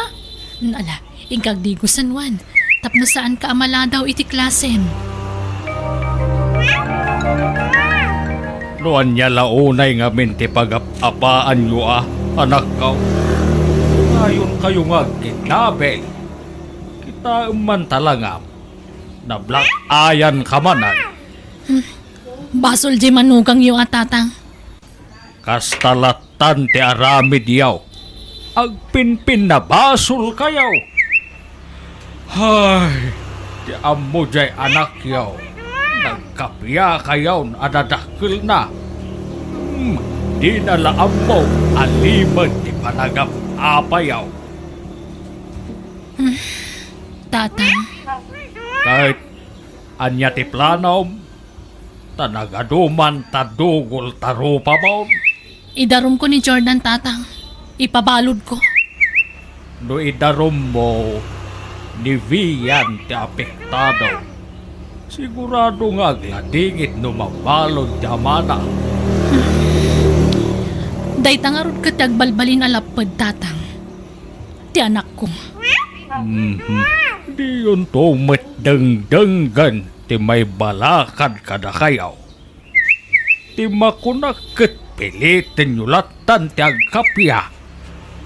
Ala, inka agdigusan, Juan. Tapno saan ka a maladaw iti klasem. No ania la unay ngamin ti pagap-apaanyo a, anakko? Nayon kayo nga agkidnapel. Kitaem man talangam. Nablack-eyan ka manen. Hmm. Basol di manugangyo a, Tatang. Kasta lattan ti aramidyo. Agpinpinnabasol kayo. Hay, ti ammo jay anakyo, nagkapia kayon a dadakkelna. Hmm, dina la ammo a limed ti panagap-apayo. Hmm, Tatang. Ket ania ti planom? Ta nagaduman ta dugol ta rupamon. Idarumko ni Jordan, Tatang. Ipabaludko. No idarummo, ni Vian ti apektado. Sigurado nga agladingit no mabalud ti amana. Dayta ngarud ket ti agbalbalin a lapped, Tatang. Ti anakko. Mhm. Diyonto met dengdenggen ti maibalakad kadakayo. Ti makunak ket pilitenyo lattan ti agkapia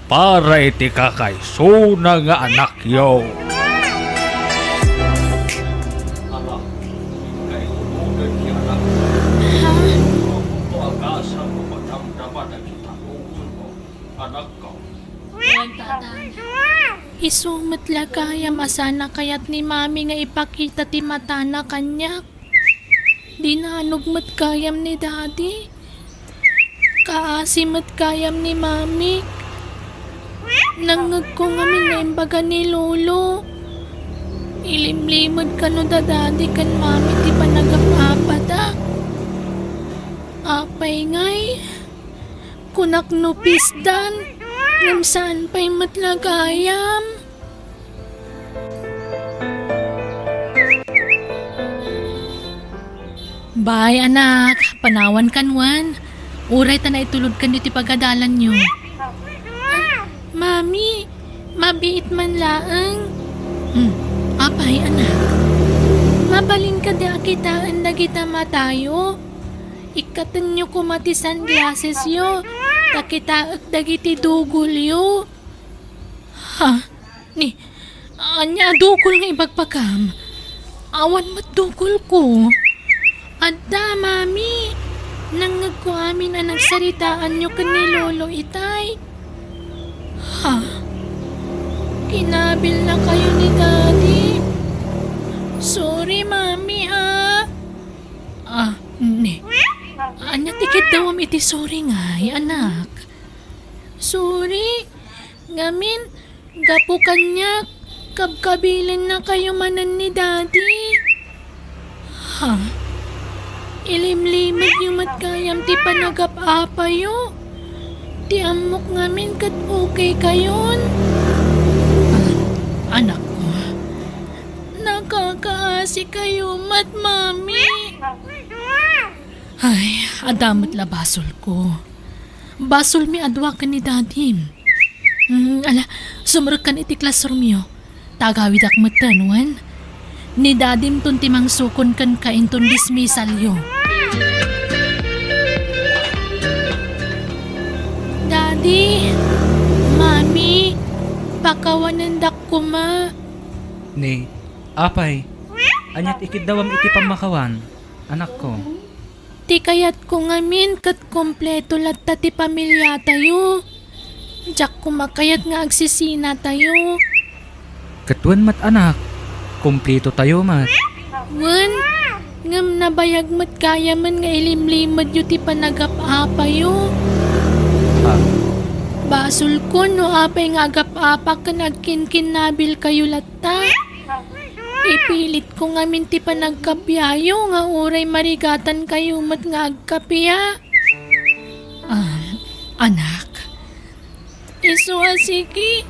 para iti kakaisuna nga anakyo. Ala, kaiunoden ti anak. Ha? Agasam no madamdama dagiti tanongmo, anakko. Wen, Tatang. Isu met la gayam a saan a kayat ni Mami nga ipakita ti matana kaniak. Dinanog met gayam ni Daddy. Kaasi met gayam ni Mami. Nangngegko ngamin nga imbaga ni Lolo. Ilimlimed kano da Daddy ken Mami ti panagap-apada. Apay ngay? Kunak no pisdan, ngem saan pay met la gayam. Bay, anak, panawan kan wen. Uray ta naitulod kan iti pagadalanyo. Ah, Mami, mabiit man laeng. Hmm, apay, anak? Mabalin kadi a kitaen dagita matayo? Ikkatenyo koma ti sunglassesyo, ta kitaek dagiti dugolyo. Ha? Ni, ania a dugol nga ibagbagam? Awan met dugolko. Adda, Mami. Nangngegko amin a nagsaritaanyo ken ni Lolo itay. Ha? Kinabilnakayo ni Daddy? Sorry, Mami, ah. Ah, ni. Ania ti kiddawam iti sorry ngay, anak? Sorry. Ngamin, gapu kaniak, kabkabilennakayo manen ni Daddy. Ha? Ilimlimedyo met gayam ti panagap-apayo. Ti ammok ngamin ket okay kayon. Ah, anakko. Nakakaasi kayo met, Mami. Ay, adda met la basolko. Basolmi a dua ken ni Dadim. Mm, ala, sumrekkan iti classroomyo. Ta agawidak metten, wen? Ni Dadim ton ti mangsukon kenka inton dismissalyo. Daddy, Mami, pakawanendak koma. Ni, apay, ania ti ikiddawam iti pammakawan, anakko? Ti kayatko ngamin ket kompleto latta ti pamiliatayo. Diak koma kayat nga agsisinatayo. Ket wen met, anak, kompletotayo met. Wen, ngem nabayag met gayamen nga ilimlimedyo ti panagap-apayo. Ah. Basolkon no apay nga agap-apak ken agkinkinnabilkayo latta. Ipilitko ngamin ti panagkapiayo nga uray marigatankayo met nga agkapia. Ah, anak. Isu a sige.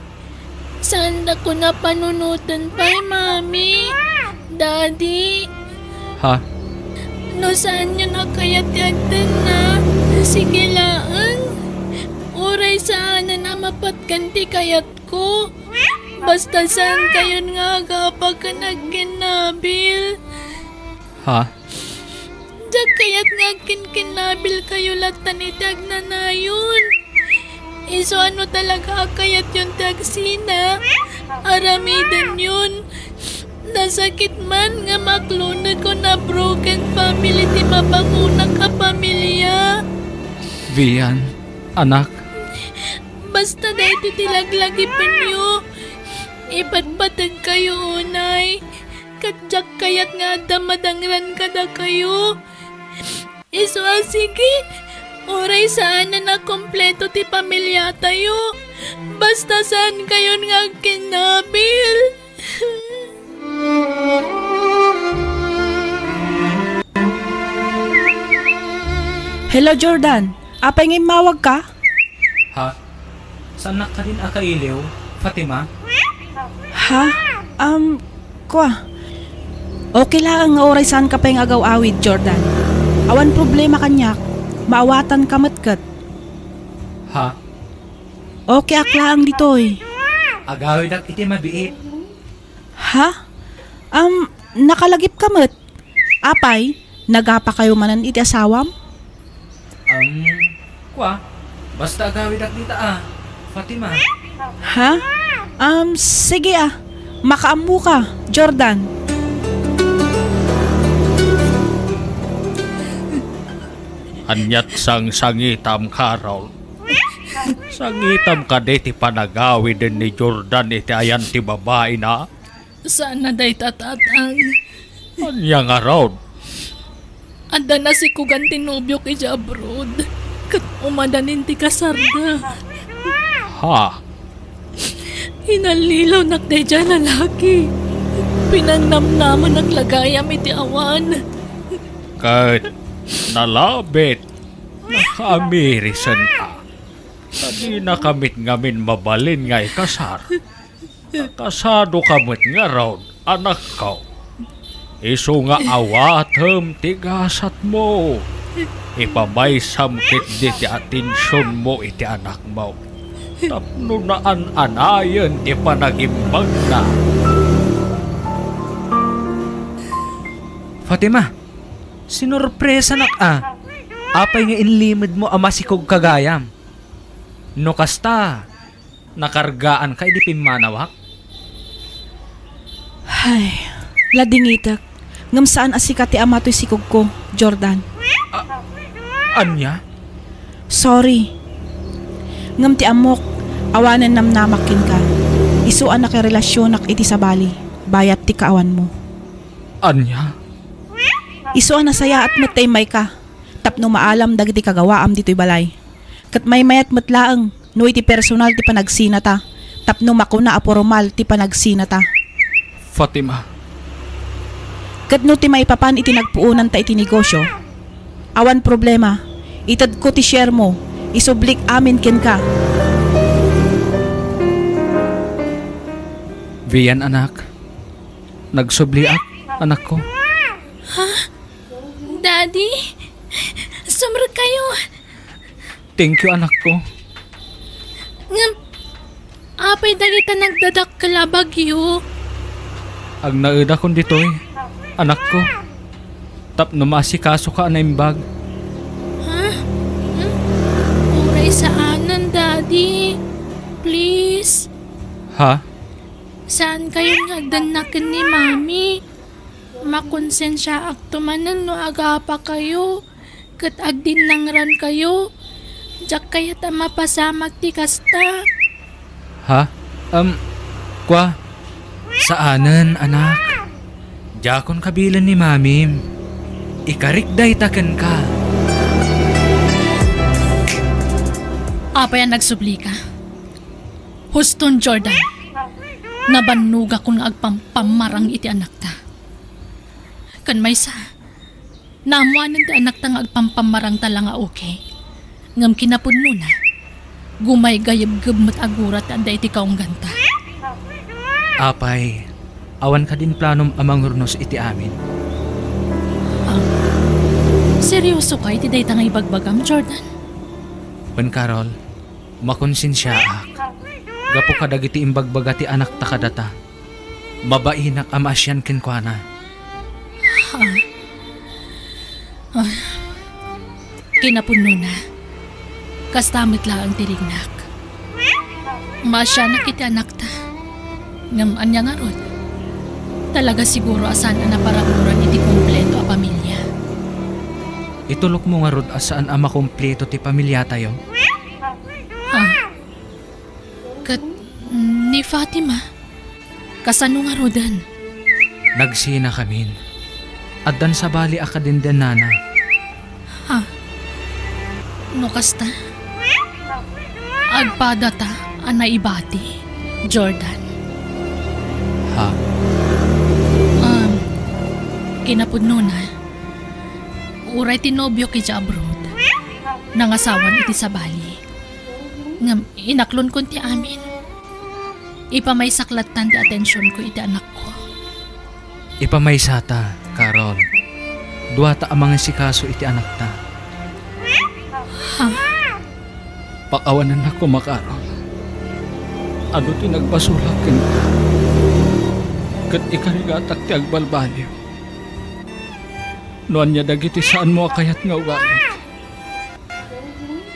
Saandakon a panunoten pay, Mami, Daddy. Ha? No Saanyon a kayat ti agtenna. Sige laeng. Uray saanen a mapatgan ti kayatko. Basta saan kayon nga agapa ken agkinnabil. Ha? Diak kayat nga agkinkinnabil kayo latan iti agnanayon. Isu a no talaga a kayatyon ti agsina, aramidenyon. Nasakit man nga maklonek on a broken family ti mapangunak a pamilya. Vian, anak. Basta daytoy ti laglagipenyo. Ipatpateg kayo unay. Ket diak kayat nga adda madangran kadakayo. Isu a sige, uray saanen a kompleto ti pamiliatayo. Basta saan kayon nga agkinnabil. Hello, Jordan. Apay nga immawagka? Ha? Saannak kadin a kailiw, Fatima? Ha? Um, kwa. Okay laeng nga uray saanka pay nga agaw-awid, Jordan. Awan problema kaniak. Maawatanka met ket. Ha? Okay ak laeng ditoy. Agawidak iti mabiit. Ha? Um, nakalagipka met? Apay, nagapakayo manen iti asawam? Um, kwa, basta agawidak dita a, Fatima. Ha? Um, sige a. Makaammoka, Jordan. Aniat sangsangitam, Carol? Sangitam kadi ti panagawiden ni Jordan iti ayan ti babaina? Saan a dayta, Tatang. Ania ngarud? Adda nasikogan ti nobiok idiay abroad, ket umadanin ti kasarda. Ha? Inallilawnak daydiay a lalaki. Pinannamnamanak la gayam iti awan. Ket nalabit, nakaamirisenka. Ta dinaka met ngamin mabalin nga ikasar. Kasadoka met ngarud, anakko. Isu nga awatem ti gasatmo. Ipamaysam ketdi ti atensionmo iti anakmo tapno naan-anayen ti panagimbagna. Fatima, sinorpresanak a. Apay nga inlimedmo a masikogka gayam? No kasta, nakargaanka idi pimmanawak? Ay, ladingitek. Ngem saan a sika ti ama toy sikogko, Jordan. A-, ania? Sorry. Ngem ti ammok, awanen namnamak kenka. Isu a nakarelasionak iti sabali, bayat ti kaawanmo. Ania? Isu a nasayaat met ti immayka, tapno maalam dagiti kagawaam ditoy balay. Ket maymayat met laeng no iti personal ti panagsinata, tapno makuna a pormal ti panagsinata. Fatima. Ket no ti maipapan iti nagpuonanta iti negosio, awan problema. Itedko ti sharemo, isublik amin kenka. Vian, anak. Nagsubliak, anakko. Ha? Daddy? Sumrekkayo! Thank you, anakko. Ngem, apay dagita nagdadakkel a bagyo? Agnaedakon ditoy, anakko, tapno maasikasoka a naimbag. Ha? Hmm? Uray saanen, Daddy. Please. Ha? Saan kayon nga agdannak ken ni Mami? Makonsensiaakto manen no agapakayo ket agdinnangrankayo. Diak kayat a mapasamak ti kasta. Ha? Um, kwa? Saanen, anak. Diakon kabilen ni Mamim. Ikarik dayta kenka. Apay a nagsublika? Huston, Jordan. Nabannogakon nga agpampammarang iti anakta. Ken maysa, naammoanen ti anakta nga agpampammarangta la nga okay. Ngem kinapudnona, gumaygayebgeb met a gura ti adda iti kaungganta. Apay, awan kadin planom a mangurnos iti amin? Ah, Seryoso ka iti dayta nga ibagbagam, Jordan? Wen, Carol, makonsensiaak gapu kadagiti imbagbaga ti anakta kadata. Babainak a maasian kenkuana. Ha? Ah, kinapudnona, kasta met laeng ti rignak. Maasianak iti anakta. Ngem ania ngarud? Talaga siguro a saan a naparaburan iti kompleto a pamilia. Itulokmo ngarud a saan a makompleto ti pamiliatayo? Ah. Ket ni Fatima? Kasano ngaruden? Nagsinakamin. Addan sabali a kadendennana. Ha? No kasta, agpadata a naibati, Jordan. Ha? Um, kinapudnona, uray ti nobiok idiay abroad, nangasawan iti sabali. Ngem inaklonkon ti amin. Ipamaysak lattan ti atensionko iti anakko. Ipamaysata, Carol. Duata a mangisikaso iti anakta. Ha? Pakawanennak koma, Carol. Adu ti nagbasolak kenka. Ket ikarigatak ti agbalbaliw. No ania dagiti saanmo a kayat nga ugali,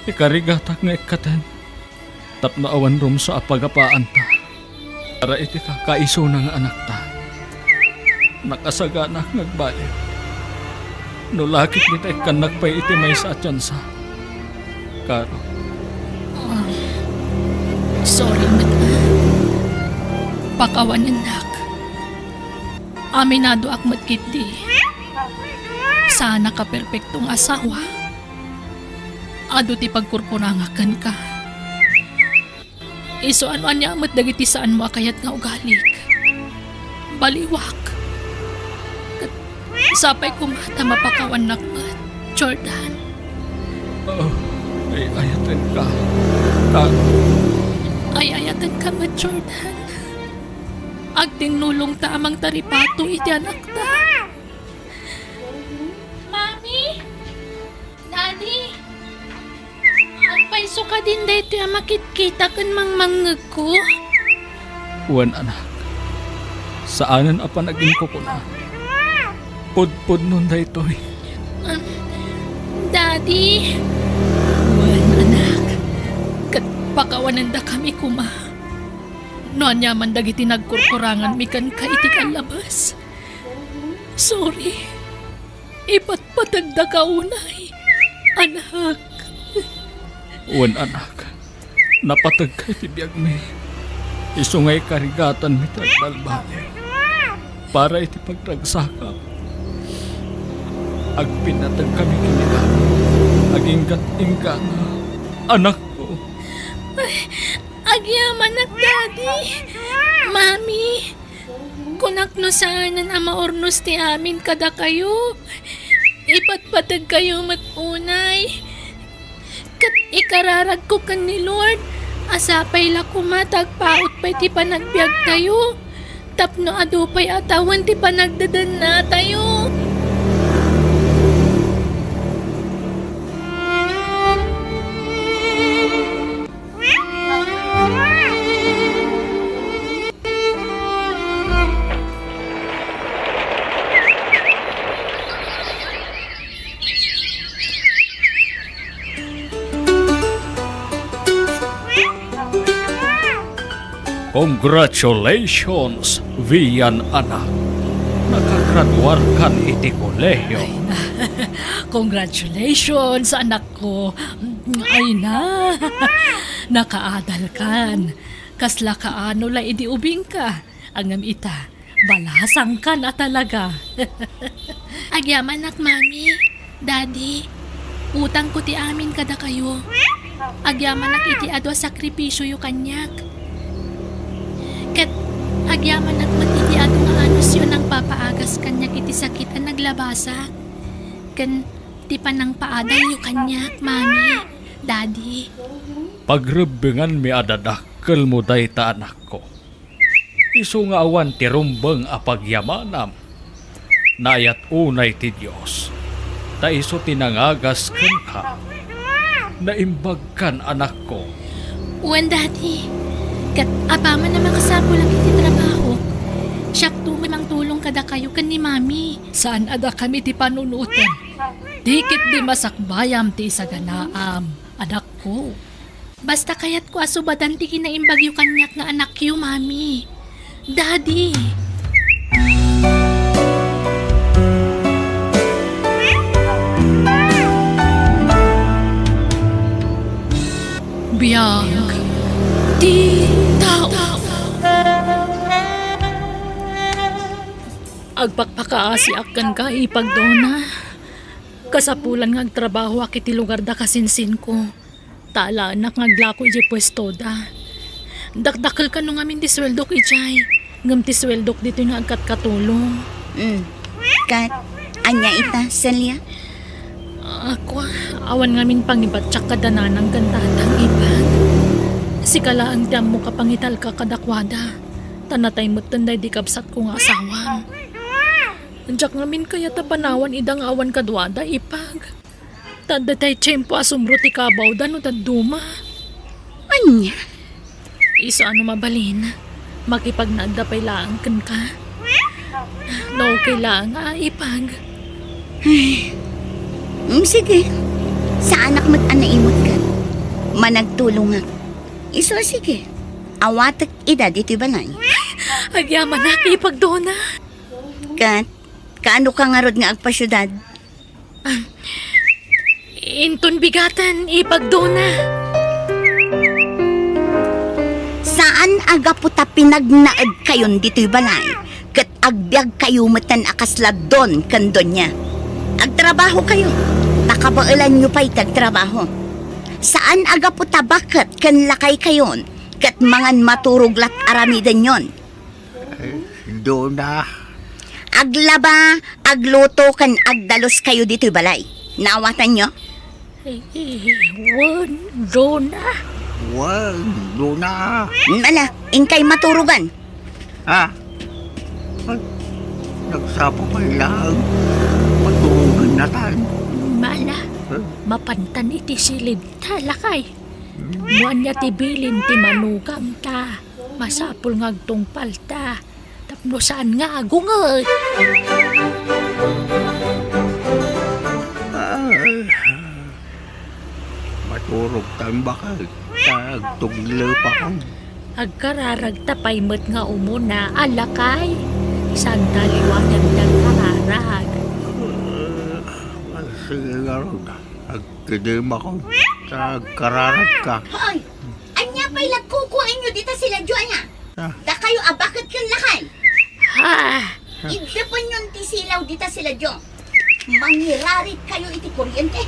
ikarigatak nga ikkaten tapno awan rumsua a pagapaanta para iti kakaisuna nga anakta. Nakasaganak nga agbaliw no lakip dita ikkannak pay iti maysa a tiansa. Carol. Ah, sorry met, ah. Pakawanennak. Aminadoak met ketdi. Saanak a perpektong asawa. Adu ti pagkurkurangak kenka. Isu a no ania met dagiti saanmo a kayat nga ugalik, baliwak. Ket sapay koma ta mapakawannak met, Jordan. Oh, ay-ayatenka. Ta- Ay-ayatenka met, Jordan. Agtinnulongta a mangtaripato iti anakta. Mami! Daddy! Agpayso kadin daytoy a makitkita ken mangmangngegko? Wen, anak. Saanen a panaginkukuna. Pudpudnon daytoy. Um, Daddy! Wen, anak. Ket pakawanendakami koma. No ania man dagiti nagkurkuranganmi kenka iti kallabes. Sorry. Ipatpatagdaka unay, anak. Wen, anak, napategka iti biagmi. Isu nga ikarigatanmi ti agbalbaliw para iti pagragsakam. Agpinnategkami ken ni Mami. Aginggat-inggana, anakko. Agyamanak, Daddy. Mami, kunak no saanen a maurnos ti amin kadakayo. Ipatpatagkayo met unay. Ket ikararagko ken ni Lord a sapay la koma ta agpaut pay ti panagbiagtayo tapno adu pay a tawen ti panagdedennatayo. Congratulations, Vian, anak. Nakagraduarkan iti kolehiyo. Ay na. Congratulations, anak ko. Ay na. Nakaadalkan. Kasla kaano la idi ubingka. Ngem ita, balasangkan a talaga. Agyamanak, Mami, Daddy, utangko ti amin kadakayo. Agyamanak iti adu a sakripisioyo kaniak. Ket agyamanak met iti adu nga anusyo a nangpapaagas kaniak iti sakit a naglabasak. Ken ti panangpaadalyo kaniak, Mami, Daddy. Pagrebbenganmi a dadakkelmo dayta, anakko. Isu nga awan ti rumbeng a pagyamanam. Naayat unay ti Dios. Ta isu ti nangagas kenka. Naimbagkan, anakko. Wen, Daddy. Ket apaman a makasapulak iti trabahok, siakto nga mangtulong kadakayo ken ni Mami. Saan a dakami ti panunotem. Di ketdi masakbayam ti isaganaam, anakko. Basta kayatko a subadan ti kinaimbagyo kaniak nga anakyo, Mami. Daddy. Biag ti tao. Agpakpakaasiak kenka, Ipag Dona. Kasapulan nga agtrabahoak iti lugar da kasinsinko. Ta alaennak nga aglako idiay puestoda. Dakdakkel kano ngamin ti sueldok idiay, ngem ti sueldok ditoy nga agkatkatulong. Mm. Ket, ania ita, Celia? Ako, awan ngamin pangibatiak kada nanang ken tatang, Ipag. Sika laeng ti ammok a pangitalka kadakuada. Ta natay metten daydi kabsatko nga asawam. Diak ngamin kayat a panawan ida nga awan kaduada, Ipag. Ta adda tay tiempo a sumro ti kabawda no dadduma. Ania? Isu a no mabalin, makipagnaedda pay laeng kenka. No okay laeng a, Ipag. Ay. Mm, sige. Saanak met a naimut ket managtulongak. Isu a sige. Awatek ida ditoy balay. Agyamanak, Ipag Dona. Ket, kaano ka ngarud nga agpasiudad? Ah, inton bigaten, Ipag Dona. Saan a gapu ta pinagnaedkayon ditoy balay, ket agbiagkayo metten a kasla don ken donia. Agtrabahokayo, ta kabaelanyo pay ti agtrabaho. Saan a gapu ta baket ken lakaykayon, ket mangan maturog lat aramidenyon. Ay, Dona. Aglaba, agluto, ken agdaluskayo ditoy balay. Naawatanyo? Eh, eh, wen, Dona. Wen, Dona. Mm, ala, inkay maturogan. Ha? Ay, nagsapa pay laeng. Maturogan natan. Mala, eh? Mapantan iti silid ta, lakay. Hmm? No ania ti bilin ti manugangta. Masapul nga agtungpalta tapno saan nga agunget. Ay, maturogtan baket ta agtuglepakon. Agkararagta pay met nga umuna, a lakay. Saan ta liwanan ti agkararag? Ah, sige ngarud. Ag- Kidem ako. Sa kararag ka. Hoy! Ania pay lagkukuenyo dita silaw, aya? Ah. Dakayo a baket ken lakay. Ah. Iddepenyon ti silaw dita silaw. Mangirarit kayo iti kuryente.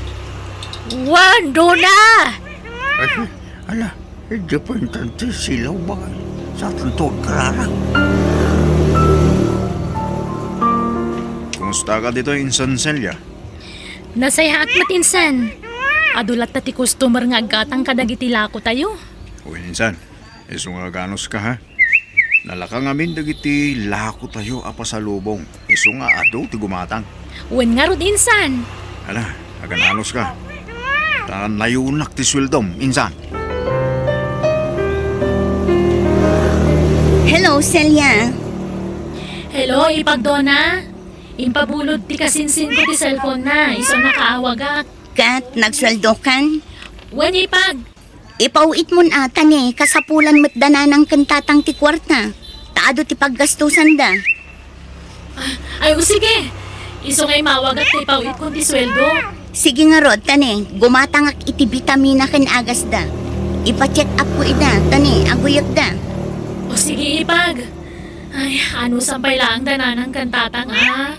Wen, Dona! Ay, ala, iddepentan ti silaw, bakay. Sa tanto kararag. Kumusta ka dito, Insan Celia? Nasayaat met, Insan. Adu latta ti customer nga aggatang kadagiti lakotayo. O, Insan, isu nga aganuska, ha? Nalaka ngamin dagiti lakotayo a pasalubong. Isu nga adu ti gumatang. Wen ngarud, Insan. Ala, agananuska. Ta nayunak ti sueldom, Insan. Hello, Celia. Hello, Ipag Dona. Impabulod ti kasinsinko ti cellphone-na, isu a nakaawagak. Ket nagsueldokan? Wen, Ipag. Ipaw-itmon a, ta ne, kasapulan met da nanang ken tatang ti kuarta. Ta adu ti paggastusanda. Ah, ay, o sige. Isu nga imawagak ta ipaw-itkon ti sueldo. Sige ngarud, ta ne, gumatangak iti bitamina ken agasda. Ipa-check up ko ida, ta ne, aguyekda. O sige, Ipag. Ay, anusan pay laeng da nanang ken tatang, a?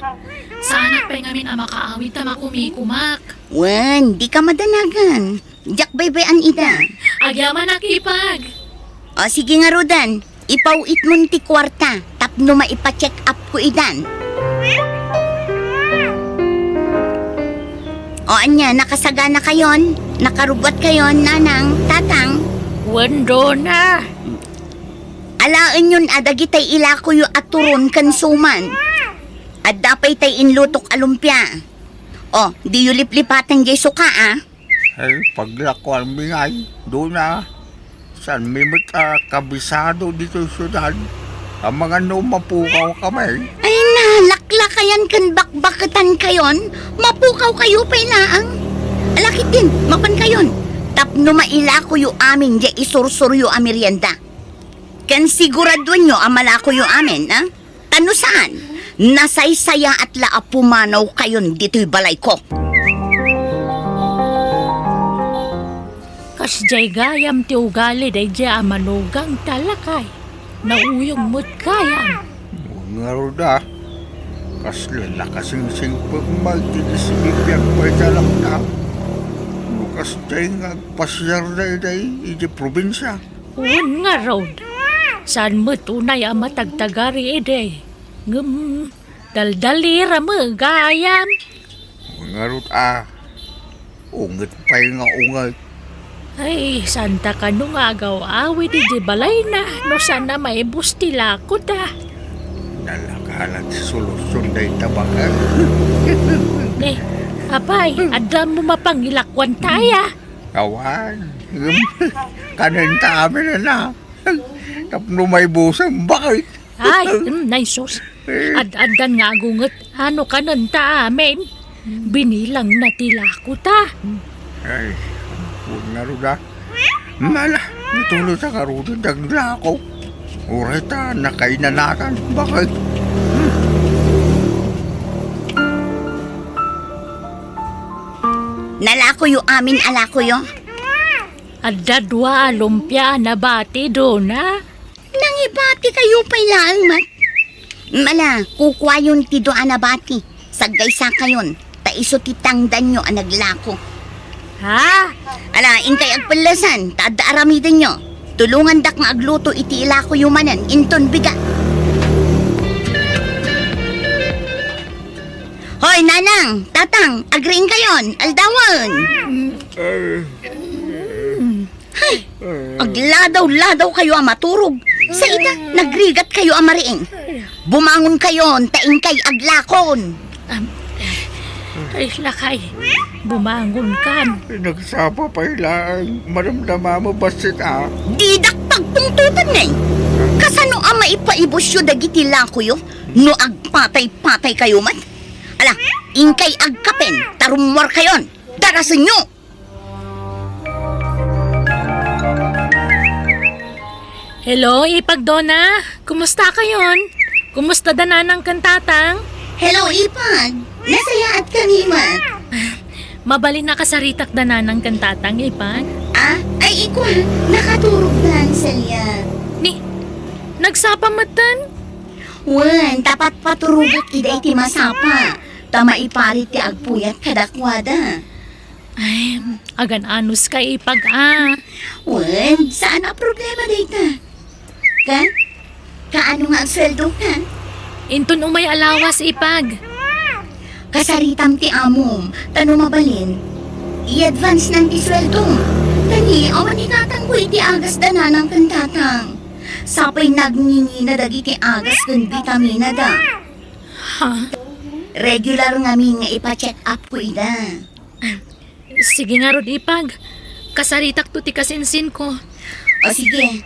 Saanak pay ngamin a makaawid ta makumikumak. Wen, dika madanagan. Diak baybay-an ida. Agyamanak, Ipag. O, sige ngaruden. Ipaw-itmon ti kuarta tapno maipa-check up ko idan. O, ania, nakasaganakayon? Nakarubbuatkayon, nanang, tatang? Wen, Dona. Alaenyon a dagitay ilakoyo a turon ken suman. Adda pay tay inlutok a lumpia. O, diyo liplipaten jay suka, a. Ay, paglakuanmi ngay, Dona. Saanmi met a kabisado ditoy siudad. Amangan no mapukawkami. Ay, nalaklakayan ken bakbaketankayon. Mapukawkayo pay laeng. Ala ketdin, mapankayon. Tapno mailakoyo amin jay isursuryo a merienda. Ken siguraduenyo a malakoyo amin, a? Ta no saan, nasaysayaat la a pumanawkayon ditoy balayko. Kasdiay gayam ti ugali daydiay a manugang ta lakay. Nauyong met gayam. Ngarud a, kasla nakasingsingpet met ti disbibiag pay ta lakta. No kasdiay nga agpasiar daydiay iti probinsia. Wen ngarud, saan met unay a matagtagari idi. Ngem, daldalira met gayam. Ngarud a, unget pay nga unget. Ay, saanta kano nga agaw-awid iti balayna no saan a maibus ti lakoda. Nalakala ti solusion dayta baket. Ne, apay, adda mo mapangilakuanta aya? Awan. Ngem, kanenta amin a. Tapno maibusen, bakit? Ay, mm, nay sus. Ad-addan nga agunget, ano kanenta amin? Binilangna ti lakota. Ay, ampon ngarud a. Mala, natuloy ta ngaruden ti aglako. Uray ta nakainanatan, bakit? Nalakoyo amin a lakoyo. Adda dua a lumpia a nabati, Dona. Nangibatikayo pay laeng met. Mala, kukuayon ti dua a nabati. Saggaysakayon, ta isu ti tangdanyo a naglako. Ha? Ala, inkay agpellesan, ta adda aramidenyo. Tulongandak nga agluto iti ilakoyo manen, inton bigat. Hoy, Nanang, Tatang, agriingkayon, aldawen. Hay, agladaw-ladaw kayo a maturog. Sa ita, nagrigat kayo a mariing. Bumangon kayon, ta inkay aglakon. Am, ay, lakay, bumangon kan. Nagsapa pay laeng, madamdama mo, bassit, a. Didak pagpungtotan, nay. Kasano a maipaibusyo dagiti lakoyo no agpatay-patay kayo met? Ala, inkay agkapen, ta rummuar kayon. Darasenyo! Hello, Ipag Dona. Kumusta kayon? Kumusta da Nanang ken Tatang? Hello, Ipag. Nasayaat kami met. Mabalin a kasaritak da Nanang ken Tatang, Ipag? Ah, ay, ikua, nakaturog da, Celia. Ni, nagsapa metten? Wen, ta patpaturogek ida iti masapa, ta maiparit ti agpuyat kadakuada. Ay, agan-anos ka, Ipag, a. Wen, saan a problema dayta. Kan? Kaano nga agsueldo kan? Inton umay a lawas, Ipag. Kasaritam ti amom, ta no mabalin, i-advance nan ti sueldom. Ta ni, awan ikatangko iti agas da Nanang ken Tatang. Sapay nagngingina dagiti agas ken bitamina da. Ha? Regular ngamin nga ipa-check up ko ida. Sige ngarud, Ipag. Kasaritakto ti kasinsinko. O sige.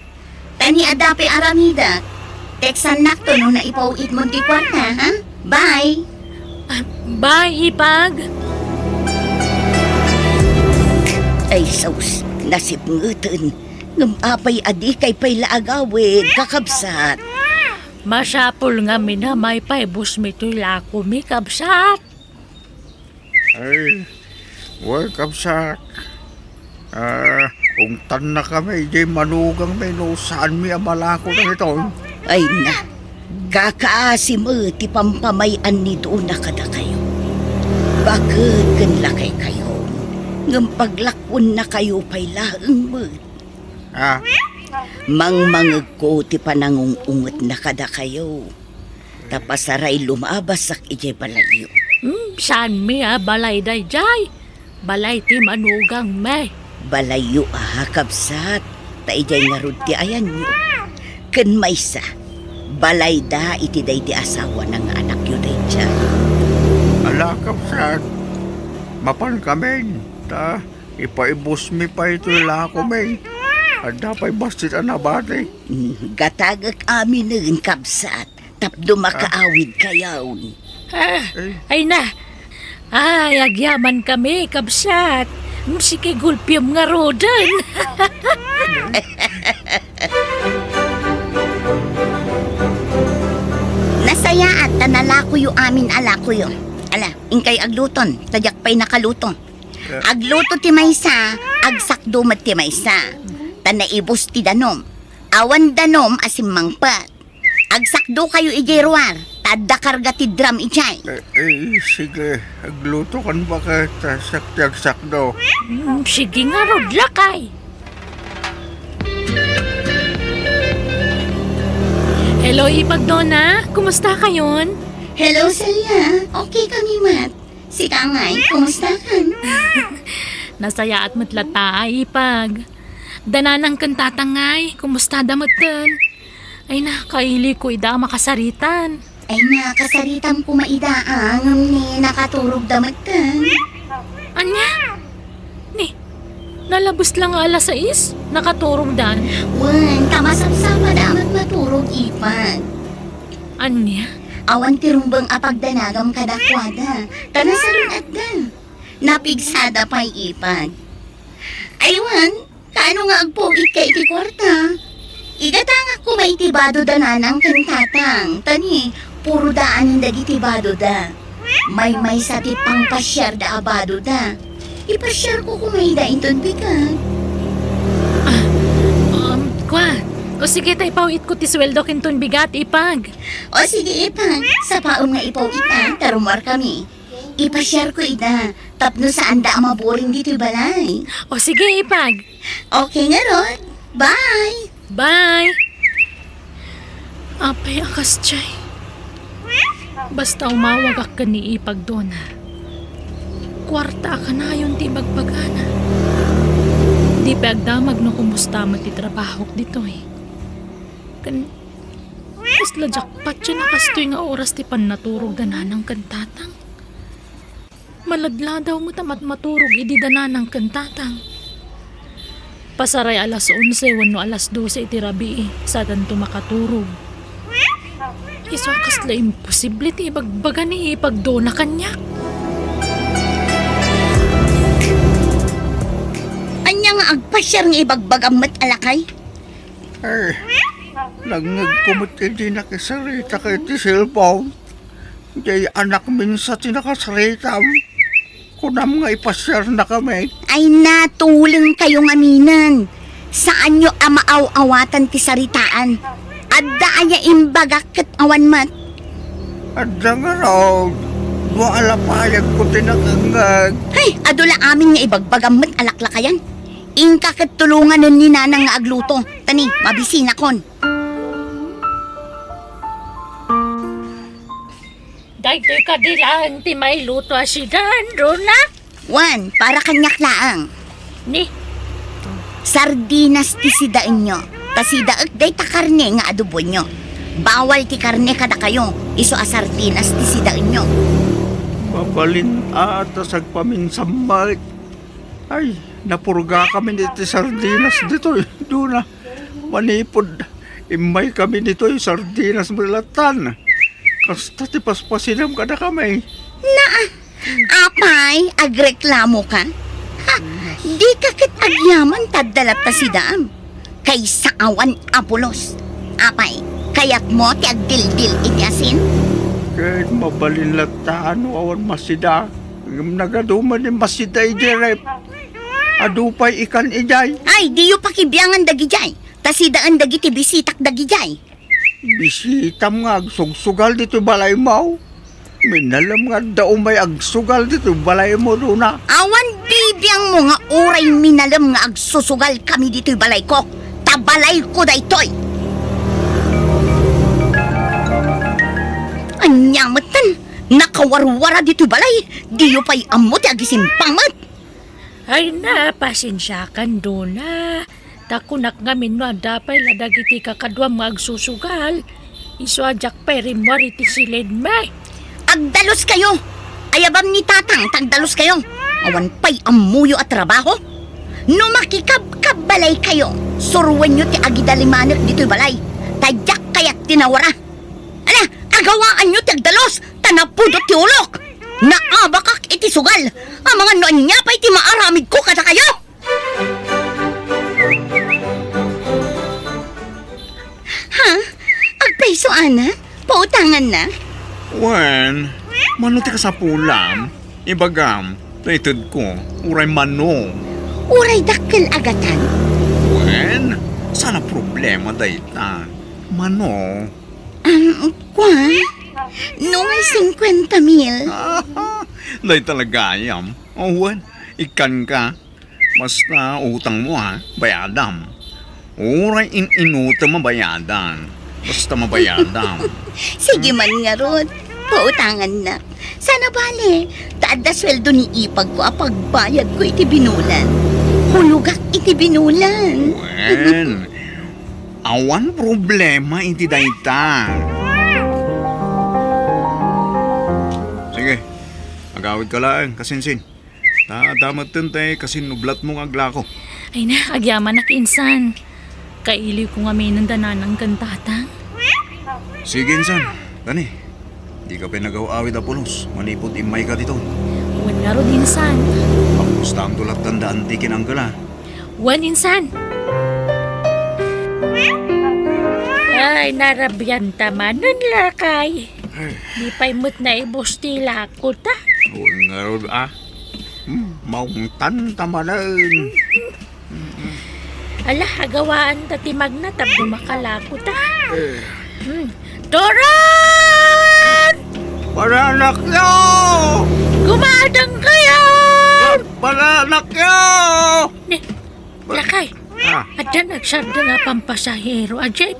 Ta ni adda pay aramidek, textannakto no naipaw-itmon ti kuarta, ha? Bye! Ah, bye, Ipag! Ay sus, nasipngeten. Ngem apay a dikay pay la agawid, kakabsat? Masapul ngamin a maipaibusmi toy lakomi, kabsat. Ay, wen, kabsat. Ah, ungtannakami idiay manugangmi no saanmi a malako dagitoy. Ay na, kakaasi met ti pampamay-an ni Dona kadakayo. Baket ken lakaykayo, ngem paglakwennakayo pay laeng met. Ah. Mangmangegko ti panangung-ungetna kadakayo. Ta pasaray lumabasak idiay balayyo. Hmm, saanmi a balay daydiay? Balay ti manugangmi. Balayyo a, kabsat, ta idiay ngarud ti ayanyo. Ken maysa, balayda iti daydi asawana nga anakyo daydiay. Ala, kabsat, Mapankamin, ta ipaibusmi pay toy lakomi. Adda pay bassit a nabati. Mm, gatagek aminen, kabsat, tapno makaawidkayon. Ah, Eh. ay na. Ay, agyamankami, kabsat. Mm, sige, gulpiam ngaruden. Nasayaat ta nalakoyo amin a lakoyo. Ala, inkay agluton, ta diak pay nakaluto. Eh. Agluto ti maysa, agsakdo met ti maysa. Ta naibus ti danum. Awan danum a simmangpet. Agsakdokayo idiay ruar, ta adda karga ti drum idiay. Eh, eh, sige, aglutokan baket, ta siak ti agsakdo. Mm, sige ngarud, lakay. Hello, Ipag Dona. Kumusta kayon? Hello, Celia. Okay kami met. Sika ngay, kumusta kan? Nasayaat met latta, Ipag. Da nanang ken tatang ngay, kumusta da metten? Ay na, kailiko ida a makasaritan. Ay na, kasaritam koma ida, ah, ngem ni nakaturog da metten. Ania? Ni, nalabes la nga alas sais, nakaturog dan? Wen, ta masapsapa da met maturog, Ipag. Ania? Awan ti rumbeng a pagdanagam kadakuada, ta nasalun-at da. Napigsada pay, Ipag. Ay wen, kaano nga agpuitka iti kuarta? Igatangak koma iti bado da nanang ken tatang, ta ni, puro daanen dagiti bado da. Maymaysa ti pangpasiar da a bado da. Ipasiarko koma ida inton bigat. Ah, um, kua. O sige, ta ipaw-itko ti sueldo ken ton bigat, Ipag. O sige, Ipag. Sapaem nga ipaw-it, ah, ta rummuar kami. Ipasiarko ida, tapno saanda a maburing ditoy balay. O sige, Ipag. Okay ngarud. Bye! Bye! Apay a kasdiay. Basta umawagak ken ni Ipag Dona. Kuarta a kanayon ti ibagbagana. Di pay agdamag no kumusta met ti trabahok ditoy. Ken kasla jackpot ti nakastoy nga oras ti pannaturog da nanang ken tatang. Maladladaw met a mat-, maturog idi da nanang ken tatang. Pasaray alas onse wenno alas dose iti rabii, sadanto makaturog. Isu a kasla imposible ti ibagbaga ni Ipag Dona kaniak. Ania nga agpasiar nga ibagbagam met a lakay? Eh, nangngegko met idi nakisarita ka iti cellphone. Diay anakmin sa ti nakasaritam. Kunam nga ipasiarnakami. Ay, natuleng kayo ngaminen. Saanyo a maaw-awatan ti saritaan. Adda aya imbagak ket awan met. Adda ngarud. Dua a lapayagko ti nakangngeg. Hay, adu la amin nga ibagbagam met a laklakayan. Inka ket tulonganen ni Nanang nga agluto. Ta ni, mabisinakon. Daytoy kadi laeng ti mailuto a sidan, Dona? Wen, para kaniak laeng. Ni? Sardinas ti sidaenyo. Ta sidaek dayta karne nga adobonyo. Bawal ti karne kadakayo, isu a sardinas ti sidaenyo. Mabalin a ta sagpaminsan met. Ay, napurgakamin iti sardinas ditoy, Dona. Manipud immaykami ditoy, sardinas met lattan. Kasta ti paspasidam kadakami. Naa, apay, agreklamoka? Ha, dika ket agyaman ta adda latta sidaam. Kaysa awan a pulos. Apay, kayatmo ti agdildil iti asin? Ket mabalin latta no awan masida. Ngem nagadu met ni masida idiay ref. Adu pay ikan idiay. Ay, diyo pakibiangan dagidiay. Ta sidaen dagiti bisitak dagidiay. Bisitam nga agsugsugal ditoy balaymo? Minalem nga adda umay agsugal ditoy balaymo, Dona. Awan bibiangmo nga uray minalem nga agsusugal kami ditoy balayko, ta balayko daytoy. Ania metten, nakawarwara ditoy balay, diyo pay ammo ti agisimpang met. Ay na, pasensiakan, Dona. Ta kunak ngamin no adda pay la dagiti kakaduam nga agsusugal, isu a diak pay rimmuar iti siledmi. Agdaluskayo! Ayabam ni Tatang, ta agdaluskayo! Awan pay ammoyo a trabaho? No makikabkabbalay kayo, suroenyo ti agidalimanek ditoy balay, ta diak kayat ti nawara. Ala, agawaanyo ti agdalus, ta napudot ti ulok. Naabakak iti sugal, amangan no ania pay ti maaramidko kadakayo. Ha? Agpayso, anak? Pautangannak? Wen, mano ti kasapulam? Ibagam, ta itedko, uray mano. Uray dakkel a gatang? Wen, saan a problema dayta. Mano? Um, kwan? No, may singkwenta mil. Dayta la gayam. O, wen, ikkanka. Basta utangmo, ha, bayadam. Uray in-inutem a bayadan. Basta mabayadam. Sige man ngarud, pautangannak. Saan a bale, ta adda sueldo ni ipagko a pagbayadko iti binulan. Hulogak iti binulan. Wen, awan problema iti dayta. Sige, agawidka laeng, kasinsin. Ta, ta metten ti kasinublatmo nga aglako. Ay na, agyamanak insan. Kailiwko ngamin da nanang ken tatang. Sige, insan. Tani, dika pay nagaw-awid a pulos manipud immayka ditoy. Wen ngarud, insan. Papustaanto lattan da anti ken uncle, a. Wen, insan. Ay, narabian ta manen, lakay. Ay. Di pay met naibus ti lako ta. Wen ngarud, a. Hmm, maungtan ta manen. Ala, agawaan ta ti magna tapno makalako ta. Eh. Hmm. Turon! Bananakyo! Gumatang kayo! Bananakyo! Ni, lakay, ah. Addan agsardeng a pampasahero a jeep.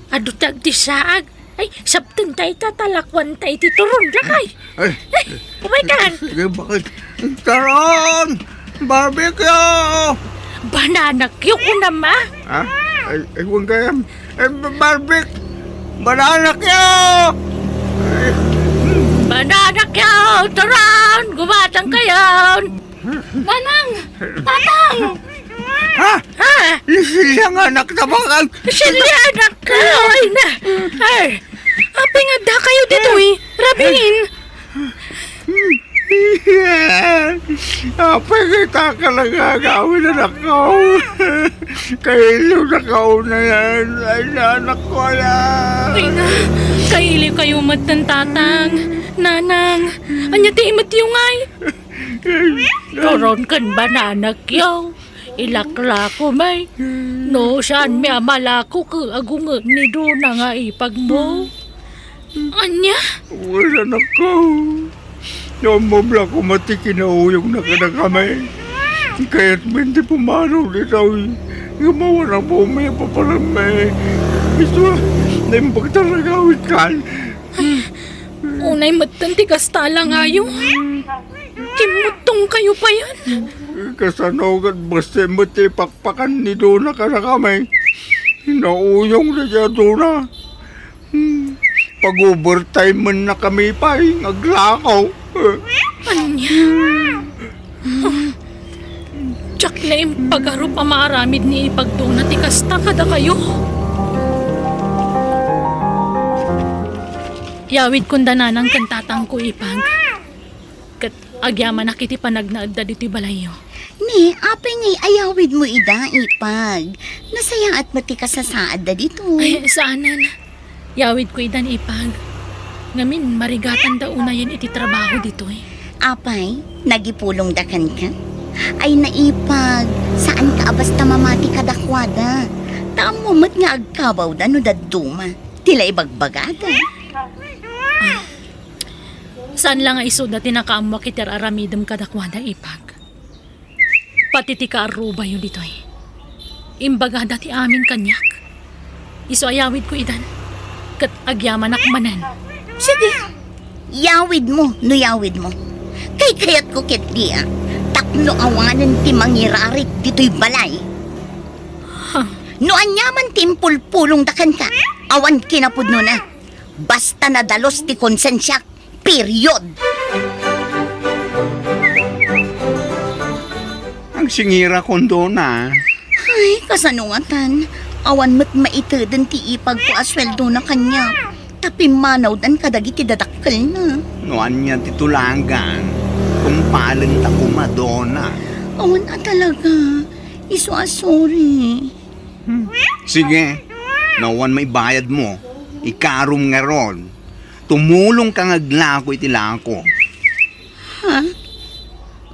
Adu ti agdissaag. Ay, sabten ta ita, ta lakuan ta iti turon, lakay. Ay. Ay, umaykan. Sige, bakit? Turon! Barbecue! Bananakyo, kunam, a? Ha? Ay, ay, huwag kayam. Ay, ba-, barbecue! Bananakyo! Ay. Bananakyo! Turon! Gumatang kayo! Nanang! Tatang! Ha? Ha? Ni Celia nga anak ta bakal. Celia, anak ka! Ay na! Ay! Apay nga adda kayo ditoy? Rabiin! Apay nga ita ka nagagawin, anak ko? Kailiw na kauna yan. Ay na, anak ko, ayan. Ay na, kailiw kayo met, tatang, nanang. Anya ti imet yung ay? Turon ken bananakyo. Ilaklako may. No, saan mi a malako ket agunget ni Dona nga ipagmo? Anya? Wen, anak ko. No, mablako met ti kinauyong na kadakami. Kayat men ti pumanaw ditoy. Nga mawan a bumi a paparammi. Isu, naimbag ta nagawid kan. Unay metten ti kasta langayo. Kimmuttong kayo payen. Kasano ket bassit met ti pakpakan ni Dona kadakami? Nauyong daydiay a Dona. Hmm. Pag-overtime man na kami pay nga aglako. Ania? Diak la impagarup a maaramid ni ipag Dona ti kasta kadakayo. Yawidkon da nanang ken tatangko, ipag. Ket agyamanak iti panagnaedda ditoy balayyo. Ni, apay ngay ayawidmo ida, ipag? Nasayaat met ti kasasaadda ditoy. Ay, saanen. Yawidko idan, ipag. Ngamin, marigatanda unayen iti trabaho ditoy. Apay, nagipulongda kenka? Ay, naipag, saanka a basta mamati kadakuada. Ta ammo met nga agkabawda no dadduma. Ti la ibagbagada. Ah, saan la nga isuda ti nakaammoak iti ar-aramidem kadakuada, ipag. Pati ti kaarrubayo ditoy, imbagada ti amin kaniak. Isu a yawidko idan, ket agyamanak manen. Sige, yawidmo no yawidmo. Kaykayatko ketdi a tapno awanen ti mangirarit ditoy balay. Huh. No aniaman ti impulpulongda kenka, awan kinapudnona. Basta nadalus ti konsensiak. Period. Singirakon, Dona. Ay, kasano ngatan? Awan met maitedon ti ipagko a sueldona kaniak. Ta pimmanawdan kadagiti dadakkelna. No ania ti tulagan, tungpalenta koma, Dona. Awan a talaga. Isu a sorry. Hmm. Sige, no awan maibayadmo, ikarom ngarud. Tumulongka nga aglako iti lako. Ha?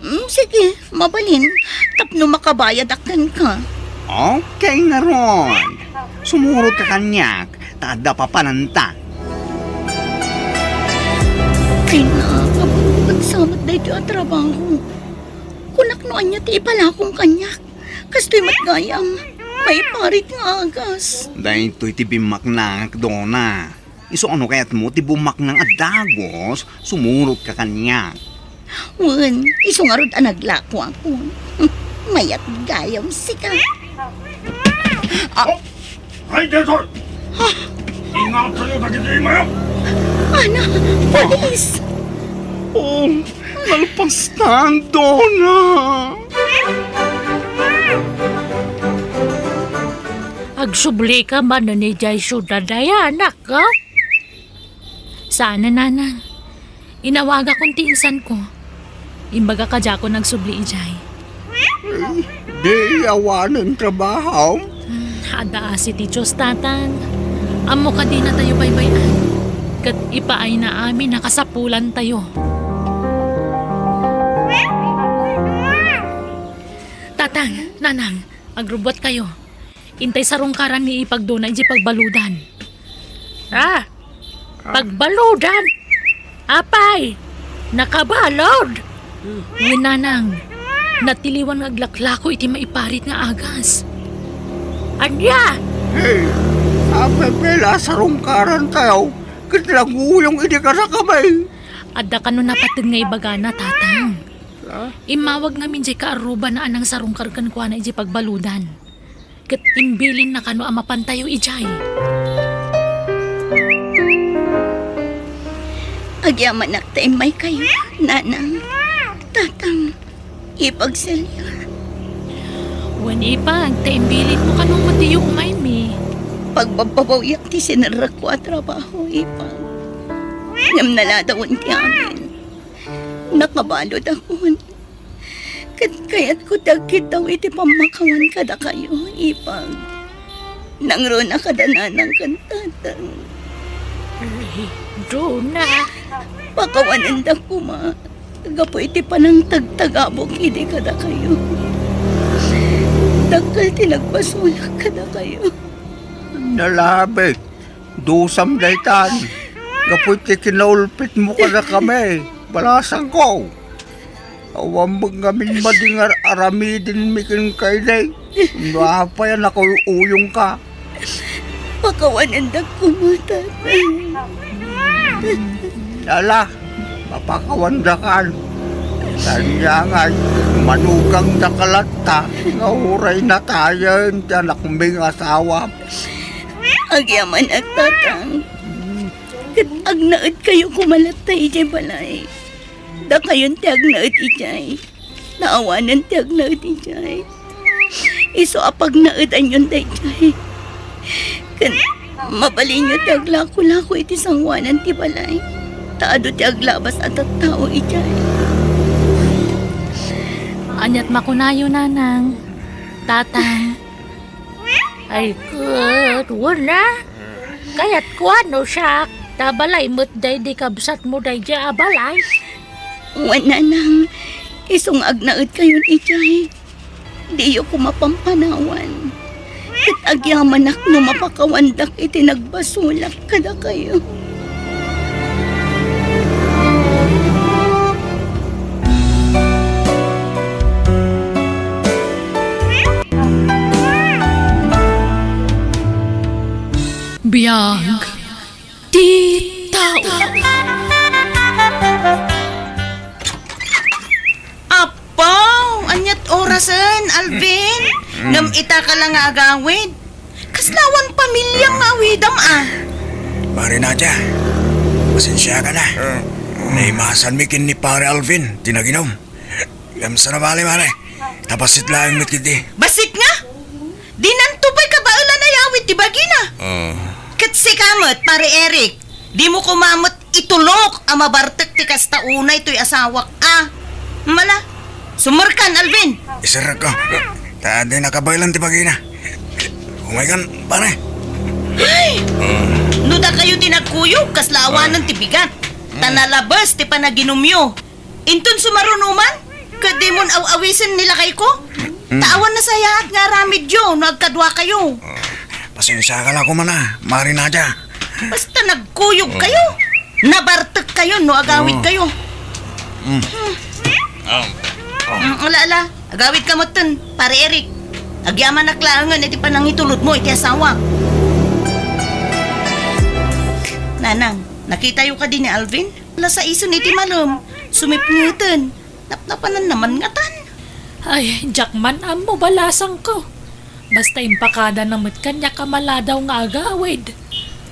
Mm, sige, mabalin. Tapno makabayadak kenka. Okay ngarud. Sumurotka kaniak, ta adda papananta. Ay, naakab, agsamat daytoy a trabaho. Kunak no ania ti ipalakom kaniak. Kastoy met gayam, maiparit nga agas. Daytoy ti bimmaknak, Dona. Isu a no kayatmo ti bummaknang a dagus, sumurotka kaniak. Wen, isu ngarud a naglakoakon. Mayat gayam sika. Ah, Ay, Detoy! Ingatayo dagiti imayo! Ana, pulis! Oh, nalpastan, Dona! Agsublika manen idiay siudad, ay anak, ha? Saan a, nanang. Inawagakon ti insanko. Imbaga kadiakon agsubli idiay. Ay, di awanen trabaho? Hmm, adda asi ti Dios, tatang. Ammo kadi natayo baybay-an. Ket ipaayna amin a kasapulantayo. Tatang, nanang, agrubbuatkayo. Intay sarungkaran ni Ipag Dona idiay pagbaludan. Ah, pagbaludan? Apay, nakabalud? Wen, nanang, natiliwan nga aglaklako iti maiparit nga agas. Ania? Hey, apay pay la sarungkarantayo ket naguyong idi kadakami? Adda kano napateg nga ibagana, tatang. Ah? Immawag ngamin diay kaarrubana a nangsarungkar kenkuana idiay pagbaludan. Ket imbilinna kano a mapantayo idiay. Agyamanak ta immaykayo, nanang, tatang, Ipag Celia. Wen, Ipag, ta imbilinmo kano matiyo umaymi. Pagbabbabawiak ti sinerrekko a trabaho, Ipag. Ngem naladawen ti amin. Nakabaludakon. Ket kayatko ti agkitaw iti pammakawan kadakayo, Ipag. Nangruna kada nanang ken tatang. Ay, Dona. Pakawanendak koma gapu iti panangtagtagabok idi kadakayo. Dakkel ti nagbasolak kadakayo. Nalabit. Dusam daytan, gapu iti kinaulpitmo kadakami, balasangko. Awan met ngamin madi nga ar-aramidenmi kenka idi, no apay a nakuy-uyongka. Pakawanendak koma, tatang. Ala, mapakawandakan. Ania ngay, manugangdaka latta, nga uray natayen ti anakmi nga asawa. Agyamanak, tatang. Ket agnaedkayo koma latta idiay balay. Dakayon ti agnaed idiay. Naawanen ti agnaed idiay. Isu a pagnaedanyon daydiay. Ken mabalinyo ti aglakolako iti sangoanan ti balay. Ta adu ti aglabas a tattao idiay. Aniat makunayo, nanang, tatang? Ay, ket, wen a. Kayatko a no siak, ta balay met daydi kabsatmo daydi a balay. Wen, nanang, isu nga agnaedkayon idiay, diyo koma pampanawan. Ket agyamanak no mapakawandak iti nagbasolak kadakayo. Biag ti tao. Apo, aniat orasen, Alvin? Mm. Ngem ita ka la nga agawid. Kasla awan pamiliam nga awidam, a? Pare Nadia, pasensiakan a. Mm. Naimasanmi ken ni Pare Alvin ti naginum. Ngem saan a bale, pare. Nabassit laeng met ketdi. Bassit nga? Dinanto pay kabaelan a yawid ti bagina. Ah. Ket sika met, Pare Eric, dimo koma met itulok a mabartek ti kasta unay toy asawak a. Mala, sumerkan, Alvin. Iserrekko. Ta di nakabaelan ti bagina. Umaykan, pare. Ay! No dakayo ti nagkuyog, kasla awanen ti bigat. Ta nalabes ti panaginumyo. Inton sumaruno man, ket dimon aw-awisen ni lakayko? Ta awan nasayaat nga aramidyo no agkaduakayo. Pasensiakan a koma, Mare Nadia. Basta nagkuyog kayo. Nabartek kayo no agawid kayo. Mm. Mm, ala, ala. Agawid ka metten, Pare Eric. Agyamanak laengen iti panangitulodmo iti asawa. Nanang, nakitayo kadi ni Alvin? Ala, saisen iti malem. Sumipngeten. Napnapananna man ngatan. Ay, diak man ammo, balasangko. Basta impakadana met kaniak a maladaw nga agawid.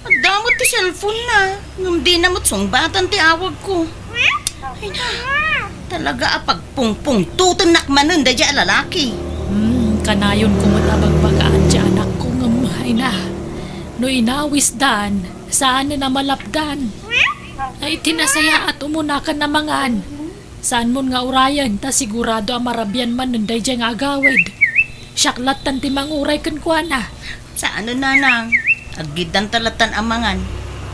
Adda met ti cellphone-na, ngem dina met sungbatan ti awagko. Ay na, talaga a pagpungpungtotennak manen daydiay a lalaki. Hmm, kanayonko met a bagbagaan ti anakko, ngem ay na, no inawisdan, saanen a malapdan. Ay, ti nasayaat, umunakan a mangan. Saanmon nga urayen ta sigurado a marabian manen daydiay nga agawid. Siak lattan ti manguray kenkuana. Saanen, nanang. Aggiddanta lattan a mangan.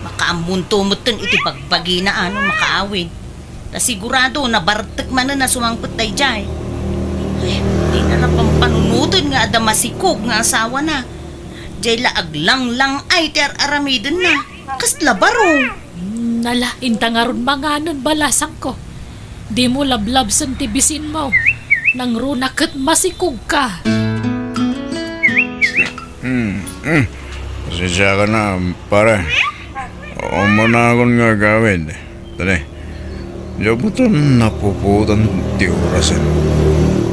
Makaammonto metten iti bagbagina a no makaawid. Ta sigurado, nabartek manen a sumangpet daydiay. Ay, dina la pampanunoten nga adda masikog nga asawana. Diay la aglanglang-ay ti ar-aramidenna. Kasla baro. Hmm, ala, inta ngarud manganen, balasangko. Dimo lablabsen ti bisinmo. Nangruna ket masikogka. Hmm, hmm. Pasensiakan a, pare. Umunakon nga agawid. Dadi, diak met napupuotan ti orasen.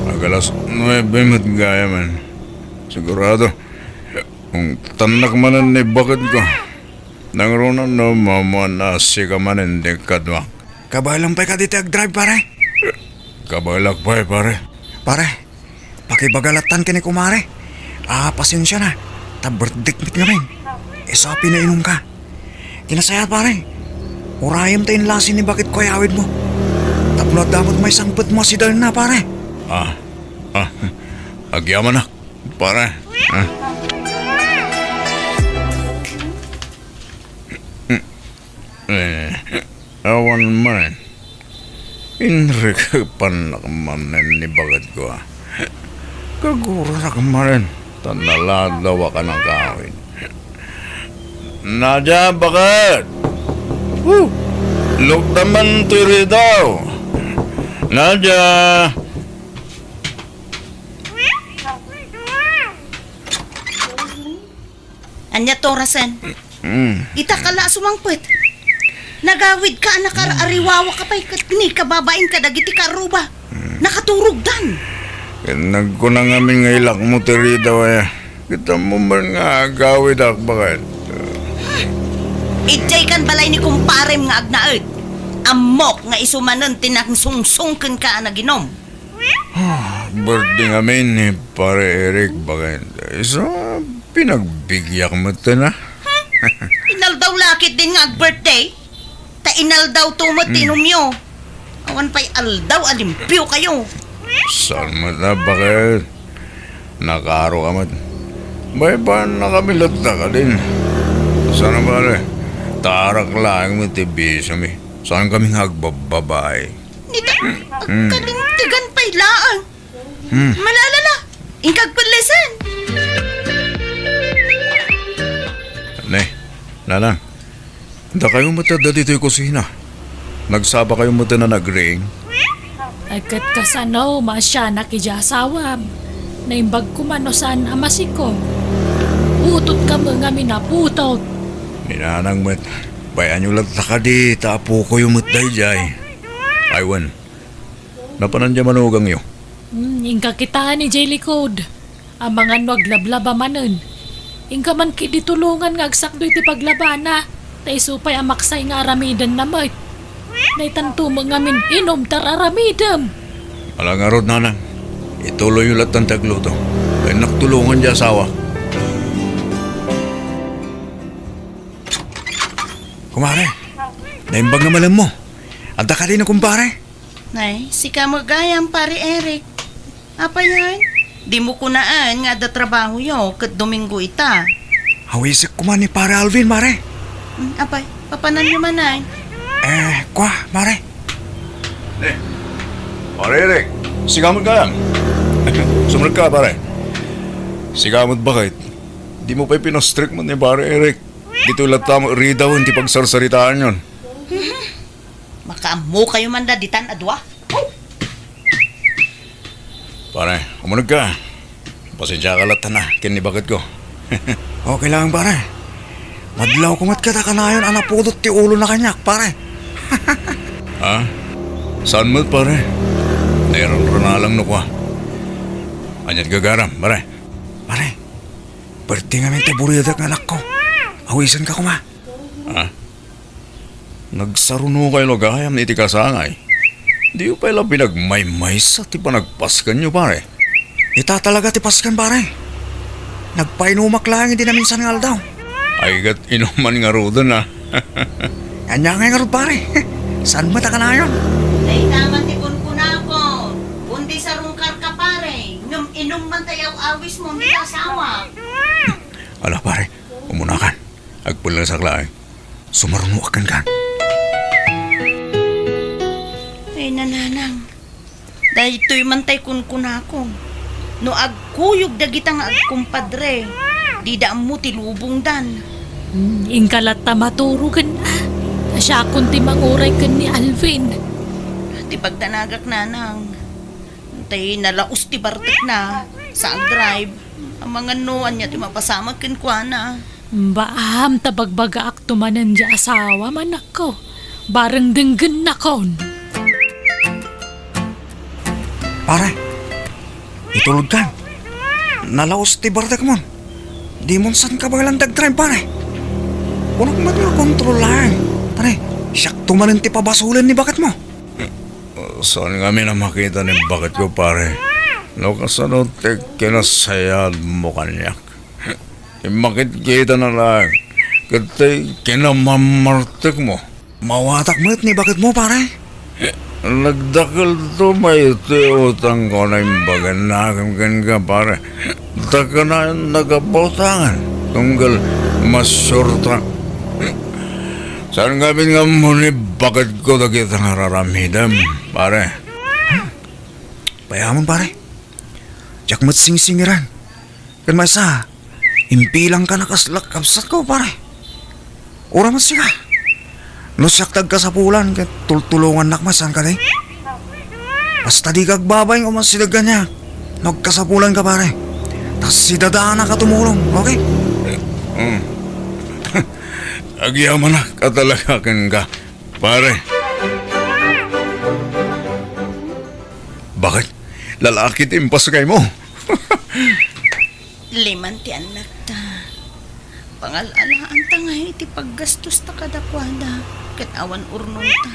Ag-alas nuebe met gayamen. Sigurado, ungtannak manen ni bakedko. Nangruna no maammoan a sika manen ti kaduak. Kabaelam pay kadi ti agdrive, pare? Kabaelak pay, pare. Pare, pakibaga lattan ken ni kumare. Ah, pasensiana. Ta birthdayk met ngamin. Isu a pinainumka. Ti nasayaat, pare. Urayem ta inlasi ni baketko a yawidmo. Tapno adda met maisangpetmo a sidarna, pare. Ah, ah, agyamanak, pare. Ah. Eh, awan manen. Inrikepannak manen ni baketko a. Kagurarak manen, ta naladawak a nakawid. Nadia, baket! Huh! Lukda man ti ridaw! Nadia! Ania ti orasen? Mm. Ita ka la a sumangpet. Nagawidka a nakar-ariwawaka pay ket ni kababain kadagiti karruba. Mm. Nakaturogdan. Ket nagkuna ngamin nga ilakmo ti ridaw aya. Kitammo man nga agawidak, baket. Idiay kan balay ni kumparem nga agnaed. Ammok nga isu manen ti nangsungsong kenka a naginum. Ah, birthday ngamin ni Pare Eric, baket. Isu a pinagbigiak metten a. Inaldaw la ketdin nga ag-birthday? Ta inaldawto met ti inumyo. Awan pay aldaw a limpiokayo. Saan met a, baket? Nakaaro ka met. Baybay-annakami latta kadin. Saan a bale, ta arak laeng met ti bisomi. Saankami nga agbabbabai. Nita, agkalintegan pay laeng. Hmm. Malala la, inka agpellesen. Ne, nanang, dakayo met adda ditoy kusina. Nagsabakayo met a nagriing. Ay, ket kasano, maasianak idiay asawam. Naimbag koma no saan a masikog. Putotka met ngamin a putot. Ni nanang met, bay-anyo latta kadi ta apokoyo met daydiay. Ay wen, napanan diay manugangyo? Hmm, inka kitaen idiay likod. Amangan no aglablaba manen. Inka man ketdi tulongan nga agsakdo iti paglabana. Ta isu pay a maksay nga aramidenna met. Daytanto met ngamin inum ta ar-aramidem. Ala ngarud, nanang. Ituloyyo lattan ti agluto. Innak tulongan ti asawa. Kumare, naimbag nga malemmo. Adda kadi no, kumpare? Nay, sika met gayam, Pare Eric. Apay, dimo kunaan nga adda trabahoyo ket Domingo ita? Awisek koma ni Pare Alvin, mare. Hmm, apay, papananyo man, ay? Eh, kwa, mare. Eh, Pare Eric, sika met gayam. Sumrek ka, pare. Sika met, baket? Dimo pay pinastrek met ni Pare Eric. Ditoy latta met ridawen ti pagsarsaritaanyon. Makaammokayo man la ditan a dua. Pare, umuneg ka. Pasensiaka latta na ken ni baketko. Okay lang, pare. Madlawko met kada kanayon a napudot ti ulona kaniak, pare. Ha? Saan met, pare? Nairangranalang no kua. Ania't gagaram, pare? Pare, birthday ngamin ti buriadak nga anakko. Awisenka koma. Ha? Nagsarunokayo la gayam iti kasangay. Diyo pay la pinagmaymaysa ti panagpaskenyo, pare. Ita talaga ti pasken, pare. Nagpainumak laeng idi naminsan nga aldaw. Ay, ket inuman ngaruden, a. Ania ngay ngarud, pare? Saan met a kanayon? Dayta man ti kunkunako. Kundi sarungkarka, pare. Ngem inum man ta aw-awismo, dita asawa. Ala, pare, umunakan. Agpellesak laeng. Sumarunoak kenka. Ay, nanang. Daytoy man tay kunkunako. No agkuyog dagita nga agkumpadre, dida ammo ti lubongdan. Hmm, inka latta maturogen, a. Ta siakon ti manguray ken ni Alvin. Ti pagdanagak, nanang. Tay nalaos ti bartekna sa agdrive. Amangan no ania ti mapasamak kenkuana. Baam ta bagbagaakto manen diay asawa, anakko. Bareng denggennakon. Pare, itulodkan. Nalaos ti bartekmon. Dimon saan kabaelan ti agdrive, pare. Kunak met nga kontrol laeng. Pare, siakto manen ti pabasolen ni baketmo. Saan ngamin a makita ni baketko, pare? No kasano ti kinasayaatmo kaniak? Immakitkitana laeng ket ti kinamammartekmo. Mawatak met ni baketmo, pare. Nagdakelto met ti utangko a imbaganna kenka, pare. Ta kanayon nagabautangan, tunggal masurta. Saan ngamin nga ammo ni baketko dagita nga ar-aramidem, pare? Payamon, pare. Diak met singsingiran. Ken maysa, impilangka a kas la kabsatko, pare. Uray met sika. No siak ti agkasapulan ket tultulongannak met, saan kadi? Basta dika agbabain a umasideg kaniak no agkasapulanka, pare. Ta sidadanak a tumulong, okay? Mm. Agyamanak a talaga kenka, pare. Bakit? Lalaki ti impaskaymo? Liman ti annakta. Pangal-alaanta ngay iti paggastosta kadakuada, ket awan urnongta.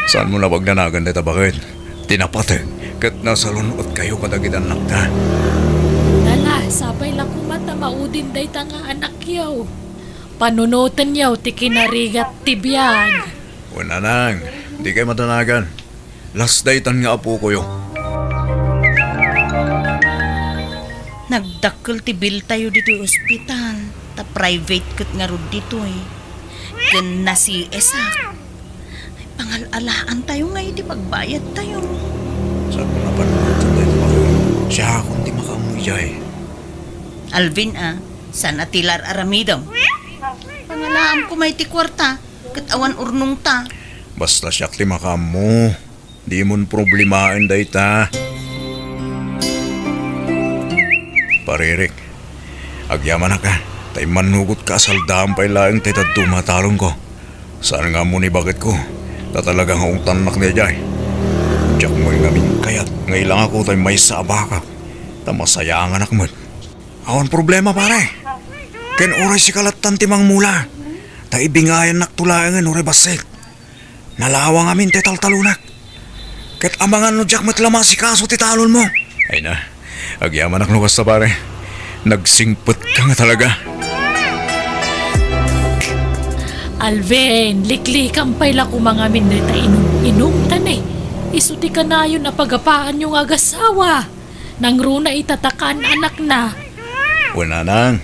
Saanmo a pagdanagan dayta, baket? Ti napateg ket nasalun-otkayo kadagiti annakta. Dala, sapay la koma ta maudin dayta nga anakyo. Panunotenyo ti kinarigat ti biag. Wen, nanang, dikay madanagan. Las daytan nga apokoyo. Nagdakkel ti biltayo ditoy ospital, ta private ket ngarud ditoy. Ken na-C S ak. Ay, pangal-alaantayo ngay iti pagbayadtayo. Saan mo napanunotan dayta, baket? Siakon ti makaammo idiay. Alvin, a, saan a ti la ar-aramidem? Pangalaam koma iti kuarta, ket awan urnongta. Basta siak ti makaammo. Dimon problemaen dayta. Pare Eric, agyamanak a, ta immannugotka a saldaam pay laeng ti dadduma a talongko. Saan nga ammo ni baketko, ta talaga nga ungtannak daydiay. Diak met ngamin kayat nga ilangako tay maysa a bakak, ta masayanganak met. Awan problema, pare. Ken uray sika lattan ti mangmula, ta ibingayannakto laengen uray bassit. Nalawa ngamin ti taltalonak. Ket amangan no diak met la maasikaso ti talonmo. Ay na, agyamanak no kasta, pare. Nagsingpetka nga talaga. Alvin, liklikam pay la koma ngamin dayta inum-inum, ta ni, isu ti kanayon a pagapaanyo nga agasawa. Nangruna ita ta kaan-anakna. Wen, nanang,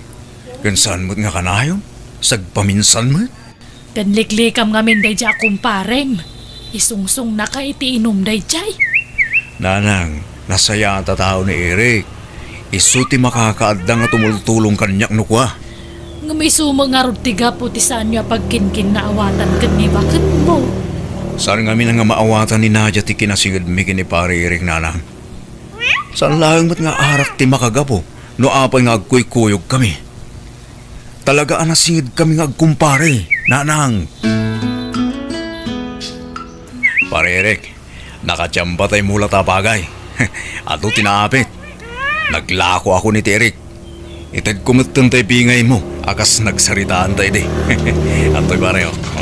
ken saan met nga kanayon? Sagpaminsan met? Ken liklikam ngamin daydiay a kumparem. Isungsungnaka iti inum daydiay. Nanang, nasayaat a tao ni Eric. Isu ti makakaadda nga tumultulong kaniak no kua. Ngem isu met ngarud ti gapu ti saanyo a pagkinkinnaawatan ken ni baketmo. Saan ngamin nga maawatan ni Nadia ti kinasingedmi ken ni Pare Eric, nanang. Saan laeng met nga arak ti makagapu no apay nga agkuykuyogkami. Talaga a nasingedkami nga agkumpare, nanang. Pare Eric, nakatiambataymo la ta bagay. Adu ti naapit. Naglako ako ni ti Eric. Itedko metten tay bingaymo a kas nagsaritaanta idi. Adtoy, pare, o. O.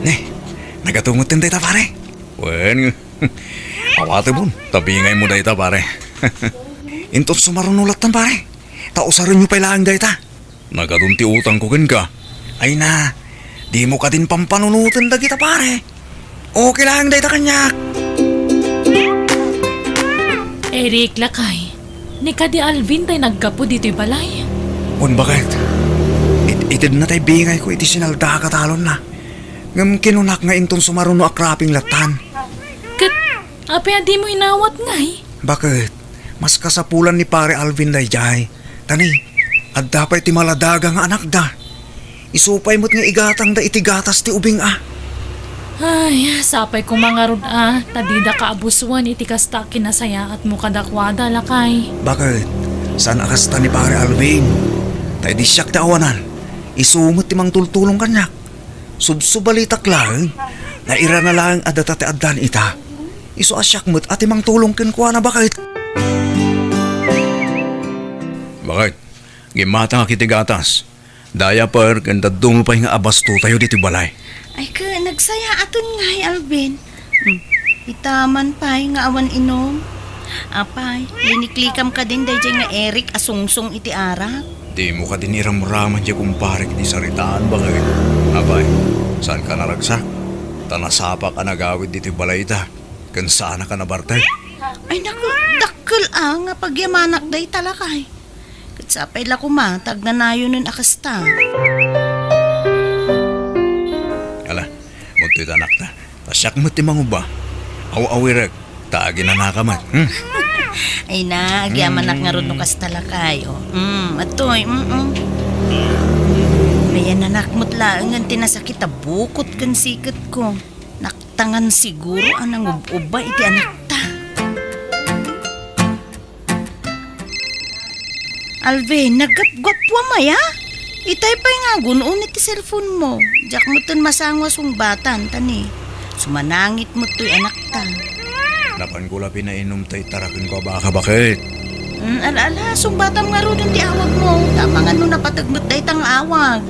Ne, nagatu metten dayta, pare. Wen, awatemon, ta bingaymo dayta, pare. Inton sumaruno lattan, pare. Ta usarenyo pay laeng dayta. Nagadun ti utangko kenka. Ay na, dimo kadin pampanunoten dagita, pare. Okay laeng dayta kaniak. Eric, lakay, ni kadi Alvin tay naggapu ditoy balay? Wen, baket. It-, itedna tay bingayko iti sinaldaka talonna. Ngem kinunak nga inton sumaruno a kraping lattan. Ket apay a dimo inawat ngay? Baket, mas kasapulan ni Pare Alvin daydiay. Ta ni, adda pay ti maladaga nga anakda. Isu pay met nga igatangda iti gatas ti ubing a. Ay, sapay koma ngarud a, ta dida kaabusoen iti kasta a kinasayaatmo kadakuada, lakay. Baket, saan a kasta ni Pare Alvin. Ta idi siak ti awanan, isu met ti mangtultulong kaniak. Subsubalitak laeng. Nairana laeng a data ti addan ita. Isu a siak met a ti mangtulong kenkuana, baket. Baket, gimmatangak iti gatas. Diaper ken dadduma pay nga abastotayo ditoy balay. Ay, ket nagsayaaten ngay, Alvin. Hmm. Ita man pay nga awan inum. Apay, liniklikam kadin daydiay nga Eric a sungsong iti arak? Dimo kadin iramraman diay kumparek ti saritaan, baket. Apay, saanka naragsak? Ta nasapak a nagawid ditoy balay ita, ken saanak a nabartek. Ay, naku, dakkel a nga pagyamanak dayta, lakay. Ket sapay la koma ta agnanayonen a kasta. Ala, muntoy ta, anakta. Ta siak met ti mangubba. Aw-awirek, ta aginanaka met. Hmm? Ay na, agyamanak ngarud no kasta, lakay. O, mm, atoy, mm, mm. Ay, ananak met laengen ti nasakit a bukot ken siketko. Naktangan siguro a nangub-ubba iti anakta. Alvin, naggapgappuam aya? Itay pay nga agun-on iti cellphone mo. Diak metten masango a sungbatan, ta ni, sumanangit met toy anakta. Napanko la pinainum tay tarakenko a baka, baket. Mm, ala, ala, sungbatam ngaruden ti awagmo. Ta amangan no napateg met dayta nga awag.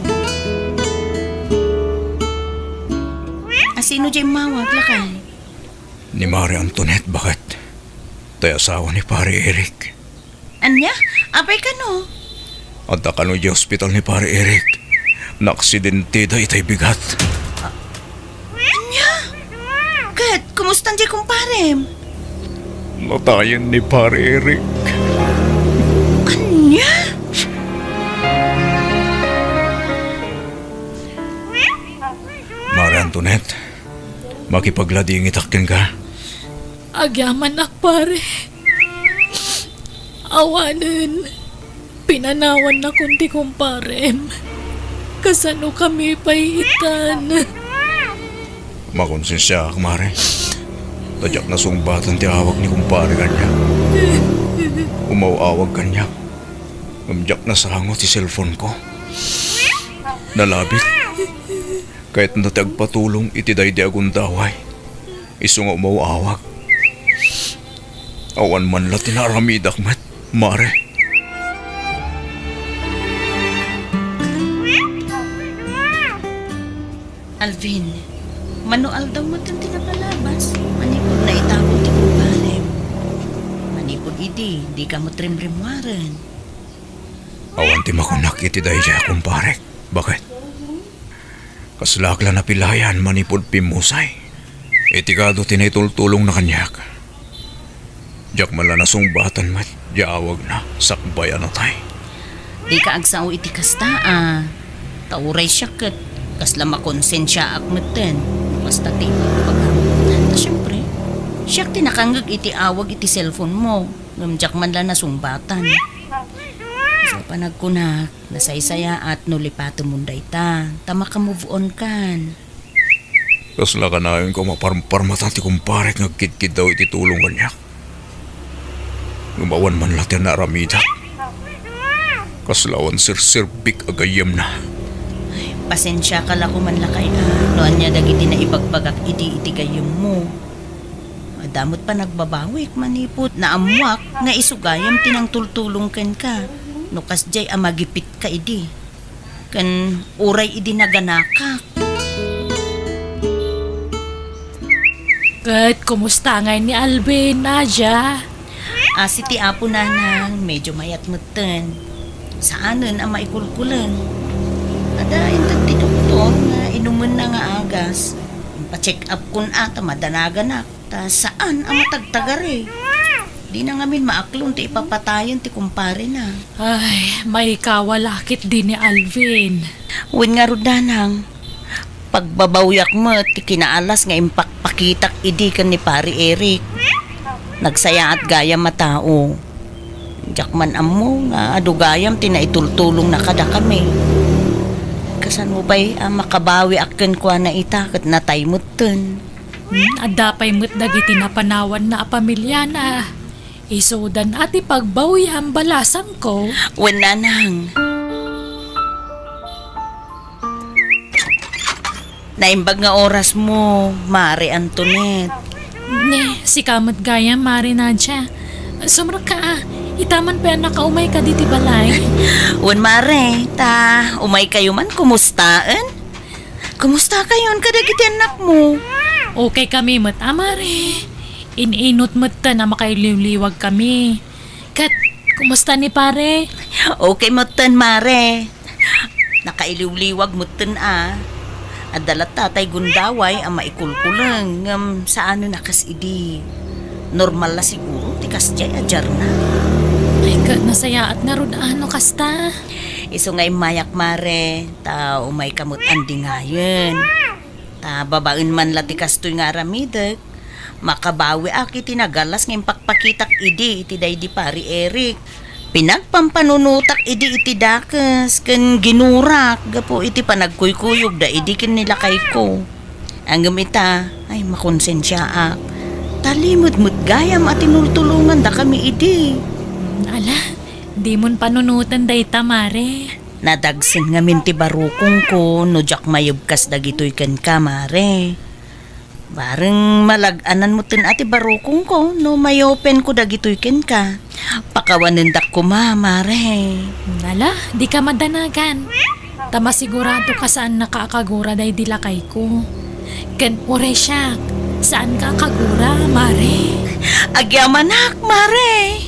Asino diay immawag, lakay? Ni Mare Antoinette, baket. Tay asawa ni Pare Eric. Ania? Apay kano? Adda kano idiay ospital ni Pare Eric. Naaksidenteda itay bigat. Ania? Ket, kumustan diay kumparem? Natayen ni Pare Eric. Ania? Mare Antoinette, makipagladingitak kenka. Agyamanak, pare. Awanen, pinanawannakon ti kumparem. Kasanokami pay itan? Makonsensiaak, Mare. Ta diak nasungbatan ti awag ni kumpare kaniak. Umaw-awag kaniak. Ngem diak nasango ti cellphone ko. Nalabit. Kayatna ti agpatulong iti daydi a gundaway. Isu nga umaw-awag. Awan man la ti naaramidak met, Mare. Alvin, mano aldaw metten ti napalabas? Manipud naitago ti kumparem. Manipud Idi, dika met rimrimmuaren. Awan ti makunak iti daydiay, kumparek. Baket? Kaslaak la napilayan manipud pimmusay. Iti kado ti naitultulongna kaniak. Diak man la nasungbatan met diay awagna sakbay a natay. Dika agsao iti kasta a. Ta uray siak ket kasla makonsensiaak metten no kasta ti ibagbagam. Ta siempre, siak ti nakangngeg iti awag iti cellphone-mo, ngem diak man la nasungbatan. Isu a panagkunak, nasaysayaat no lipatemon dayta, ta maka-move on kan. Kasla kanayon ko maparparmatan ti kumparek nga agkidkiddaw iti tulong kaniak. Ngem awan man la ti naaramidak. Kasla awan serserbik a gayyemna. Ay, pasensiaka la koma lakay a, no ania dagiti naibagbagak idi iti gayyemmo. Adda met panagbabawik manipud naammoak nga isu gayam ti nangtultulong kenka. No kasdiay a magipitka idi. Ken uray idi naganakak. Ket kumusta ngay ni Alvin, Nadia? Asi ti Apo, nanang, medyo mayat metten. Saanen a maikulkuleng. Adda inted ti doktor nga inumenna nga agas. Impacheck up kon a ta madanaganak. Ta saan a matagtagari. Dina ngamin maaklon ti ipapatayen ti kumparena. Ay, maikawala ketdi ni Alvin. Wen ngarud, nanang, pagbabawiak met ti kinaalas nga impakpakitak idi ken ni Pari Eric. Nagsayaat gayam a tao. Diak man ammo nga adu gayam ti naitultulongna kadakami. Kasano pay a makabawiak kenkuana ita ket natay metten? Hmm, adda pay met dagiti napanawanna a pamiliana. Isudan a ti pagbawiam, balasangko. Wen, nanang. Naimbag nga orasmo, Mare Antoinette. Ne, sika met gayam, Mare Nadia. Sumrekka a, ita man pay a nakaumayka ditoy balay. Wen, Mare, ta umaykayo man kumustaen? Kumustakayon kadagiti annakmo? Okay kami met a, Mare. In-inut metten a makailiwliwagkami. Ket, kumusta ni Pare? Okay metten, Mare. Nakailiwliwag metten a. Adda latta tay gundaway a maikulkuleng, ngem saanen a kas idi. Normal la siguro ti kasdiay a diarna. Ay, ket nasayaat ngarud a no kasta. Isu nga immayak, Mare, ta umayka met andingayen. Ta babaen man la ti kastoy nga aramidek, makabawiak iti nagalas nga impakpakitak idi iti daydi Pari Eric. Pinagpampanunotak idi iti dakes ken ginurak gapu iti panagkuykuyogda idi ken ni lakayko. Ngem ita, ay, makonsensiaak. Ta limed met gayam a tinultulongandakami idi. Ala, dimon panunoten dayta, Mare. Nadagsen ngamin ti barukongko no diak mayebkas dagitoy kenka, Mare. Bareng malag-anan metten a ti barukongko no mayopenko dagitoy kenka. Pakawanendak koma, Mare. Ala, dika madanagan. Ta masiguradoka saannaka a kagura daydi lakayko. Ken uray siak, saanka a kagura, Mare. Agyamanak, Mare.